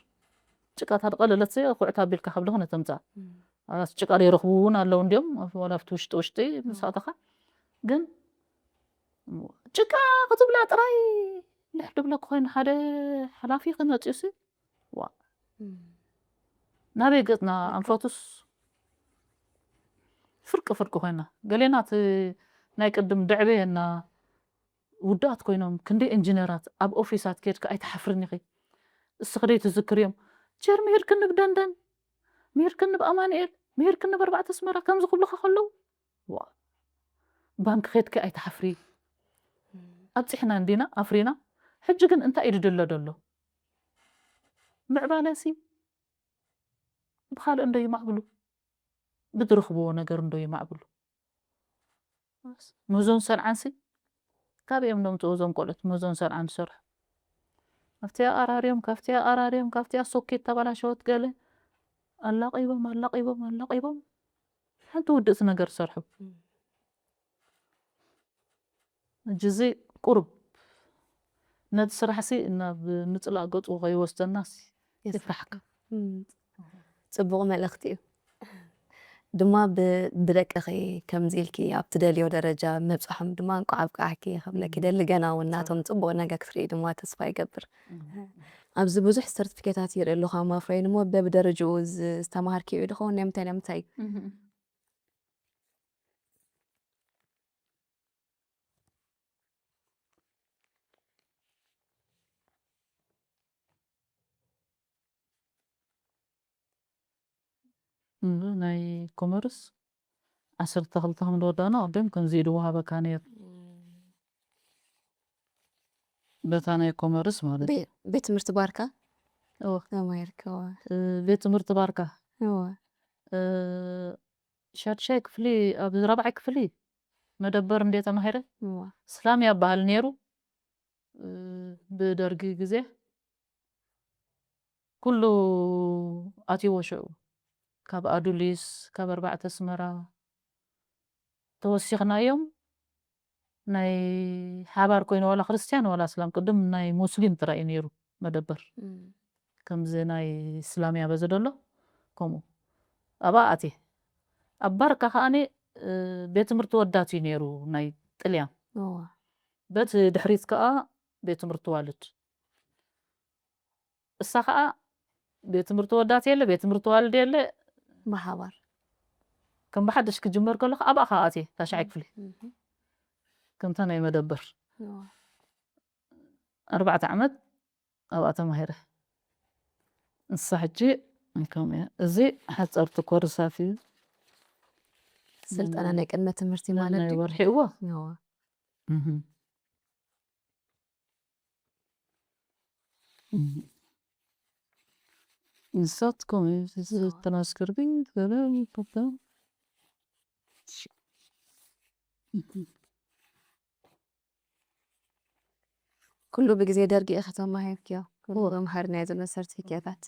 ጭቃ እታ ዝቐለለትሲ ኩዕት ኣቢልካ ካብ ዝኾነ ተምጽኣ። እም። ኣስ ጭቃ ዘይረኽቡ እውን ኣለዉ እንድዮም፣ ዋላ ኣብቲ ውሽጢ ውሽጢ ምስ ኣተኻ። ግን ጭቃ ክትብላ ጥራይ ልሕ ድብለኪ ኮይኑ ሓደ ሓላፊ ክመጽኡሲ፣ ዋ። እም። ናበይ ገጽና ኣንፈቱስ ፍርቂ ፍርቂ ኮይና። ገሌና እቲ ናይ ቅድም ደዕበየና ውዱኣት ኮይኖም፣ ክንደይ ኢንጂነራት ኣብ ኦፊሳት ኬድካ ኣይትሓፍርን ኢኺ። እስኺ ደይ ትዝክርዮም? ቸር ምሂርክኒ ብደንደን፣ ምሂርክኒ ብኣማኑኤል፣ ምሂርክኒ ብኣርባዕተ ኣስመራ ከምዚ ክብሉኻ ከለዉ፣ ዋ፣ ባንክ ኬድኪ ኣይትሓፍሪ። እም። ኣብጺሕና እንዲና፣ ኣፍሪና። ሕጂ ግን እንታይ እዩ ዝድለ ዘሎ? ምዕባለሲ ብኻልእ እንዶ ይማዕብሉ፣ ብዝረኽብዎ ነገር እንዶ ይማዕብሉ። ምህዞን ሰንዓንሲ ካብ እዮም ነምጽኡ እዞም ቆልዑት ምህዞን ሰንዓን ዝሰርሑ። ኣብቲ ኣራርዮም፣ ካብቲ ኣራርዮም፣ ካብቲ ሶኬት ተበላሸወት ገለ ኣላቒቦም፣ ኣላቒቦም፣ ኣላቒቦም ሓንቲ ውድእቲ ነገር ዝሰርሑ። እም። ሕጂ እዚ ቁሩብ ነቲ ስራሕሲ ናብ ምጽላእ ገጹ ከይወስደናሲ የስ-፣ ይፍራሕካ። እም፣ ጽቡቕ መልእኽቲ እዩ። ድማ ብ-፣ ብደቅኺ ከምዚ ኢልኪ ኣብ ትደልዮ ደረጃ ምብጻሖም ድማ እንቋዕ ኣብቅዓኪ ክብለኪ እም። ደሊ። ገና እውን ናቶም ጽቡቕ ነገር ክትርኢ ድማ ተስፋ ይገብር። እም። ኣብዚ ብዙሕ ሰርቲፊኬታት ይርኢ ኣለኹ ኣብ ማፍረይን እሞ በብደረጅኡ ዝ-፣ ዝተማሃርክዮ ዶ ኸውን? ናይ ምንታይ ናይ ምንታይ? እም። እም፣ ናይ ኮመርስ ዓሰርተ ክልተ ከም ዝወዳእና ቅድም ከምዚ ኢሉ ወሃበካ ነይሩ። እም። በታ ናይ ኮመርስ ማለት እዩ። ቤ-፣ ቤት ትምህርቲ ባርካ? እወ። ተማሂርክዋ? እ፣ ቤት ትምህርቲ ባርካ። እወ። እ፣ ሻድሻይ ክፍሊ፣ ኣብ ራብዓይ ክፍሊ መደበር እንደ ተማሂረ እወ። እስላም ያባሃል ነይሩ። እ፣ ብደርጊ ግዜ ኩሉ ኣትይዎ ሽዑ። ካብ ኣዱሊስ፣ ካብ ኣርባዕተ ኣስመራ ተወሲኽናዮም። ናይ ሓባር ኮይኑ ዋላ ክርስትያን ዋላ እስላም፣ ቅድም ናይ ሙስሊም ጥራይ እዩ ነይሩ መደበር። እም። ከምዚ ናይ እስላምያ በዚ ደሎ፣ ከምኡ። ኣብኣ ኣትየ። ኣብ ባርካ ከኣኒ፣ እ፣ ቤት ትምህርቲ ወዳት እዩ ነይሩ ናይ ጥልያን። እዋ። በቲ ድሕሪት ከኣ ቤት ትምህርቲ ዋልድ። እሳ ከኣ ቤት ትምህርቲ ወዳት የለ፣ ቤት ትምህርቲ ዋልድ የለ። ብሓባር። ከም ብሓድሽ ክጅመር ከሎ ከኣ ኣብኣ ከኣ ኣትየ፣ ታሽዓይ ክፍሊ። እም። ከምታ ናይ መደበር። እዋ። ኣርባዕተ ዓመት ኣብኣ ተማሂረ። ንሳ ሕጂ ከምኡ እያ። እዚ ሓጸርቲ ኮርሳት እዩ። ስልጠና ናይ ቅድመ ትምህርቲ ማለት ናይ ድዩ? ወርሒ፣ እዎ። እዋ። እህ። ንሳትኩም ትራንስክሪቢንግ ገለ ፕሮግራም ኩሉ ብግዜ ደርጊ ኢኺ ተማሂርክዮ? ኩሉ መምሃሪ ናይ ዘሎ ሰርቲፊኬታት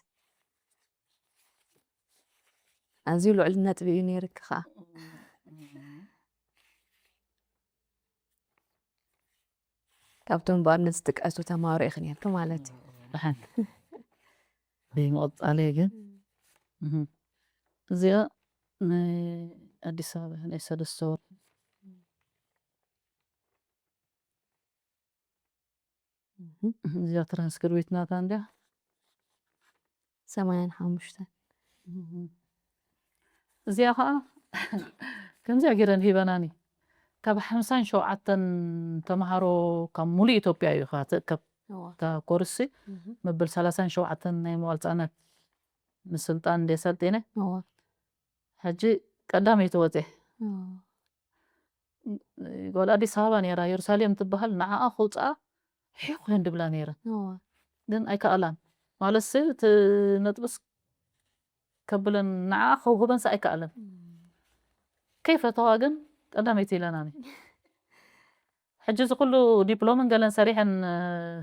ኣዝዩ ልዑል ነጥቢ እዩ ነይርኪ ኸዓ። ካብቶም ብኣብነት ዝጥቀሱ ተማሃሮ ኢኺ ነይርኪ ማለት እዩ። ደሓን ብምቕጻለይ ግን እዚኣ ናይ ኣዲስ ኣበባ ናይ ሰለስተ ወር እዚኣ ትራንስክሪቢት ናታ እንድያ። ሰማንያን ሓሙሽተን እዚኣ ከዓ ከምዚኣ ገይረን ሂበናኒ። ካብ ሓምሳን ሸውዓተን ተምሃሮ ካብ ሙሉእ ኢትዮጵያ እዩ ከኣ ትእከብ እታ ኮርሲ። መበል ሰላሳን ሸውዓተን ናይ መዋል ህጻናት ምስልጣን እንደ ሰልጢነ ሕጂ ቀዳመይቲ ወፅየ። ጓል ኣዲስ ኣበባ ነይራ፣ የሩሳሌም ትበሃል። ንዓኣ ከውፅኣ ሒኽ እየን ድብላ ነይረን፣ ግን ኣይከኣላን። ማለት ሲ እቲ ነጥብስ ከብለን ንዓኣ ከውህበንስ ኣይከኣለን። ከይፈተዋ ግን ቀዳመይቲ ኢለናኒ። ሕጂ እዚ ኩሉ ዲፕሎምን ገለን ሰሪሐን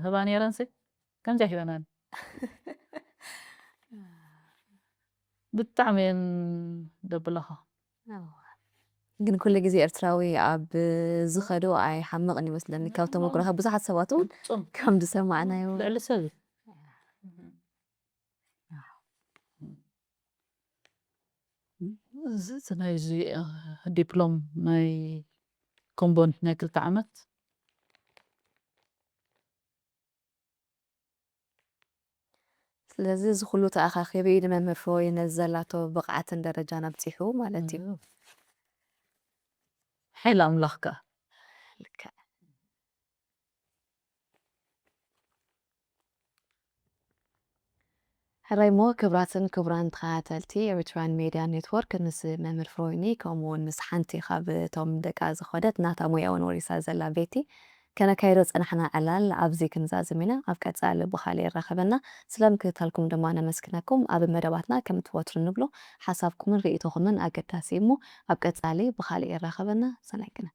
ህባ ነይረንሲ ከምዚኣ ሂበናኒ። ብጣዕሚ እየን ደብላኻ። ግን ኩሉ ግዜ ኤርትራዊ ኣብ ዝኸዶ ኣይሓምቕን ይመስለኒ። ካብ ተመክሮ ካብ ብዙሓት ሰባት እውን ከም ዝሰማዕናዮ ልዕሊ ሰብ እዩ። እዚ እቲ ናይዚ ዲፕሎም ናይ ኮምቦኒ ናይ ክልተ ዓመት ስለዚ እዚ ኩሉ ተኣኻኺቡ እዩ ንመምህር ፍሮይ ነዚ ዘላቶ ብቕዓትን ደረጃን ኣብፂሑ ማለት እዩ። ሓይሊ ኣምላኽ ከኣ ልክዕ። ሕራይ እሞ ክብራትን ክቡራን ተኸታተልቲ ኤሪትራን ሜድያ ኔትወርክ፣ ምስ መምህር ፍሮይኒ ከምኡ እውን ምስ ሓንቲ ካብ እቶም ደቃ ዝኸደት ናታ ሞያ እውን ወሪሳ ዘላ ቤቲ ከነካይዶ ዝጸናሕና ዕላል ኣብዚ ክንዛዝም ኢና። ኣብ ቀጻሊ ብኻልእ የራኽበና። ስለ ምክትታልኩም ድማ ነመስግነኩም። ኣብ መደባትና ከምቲ ወትሩ ንብሎ ሓሳብኩምን ርእይቶኹምን ኣገዳሲ እዩ እሞ ኣብ ቀጻሊ ብኻልእ የራኽበና። ሰናይ ቅነ።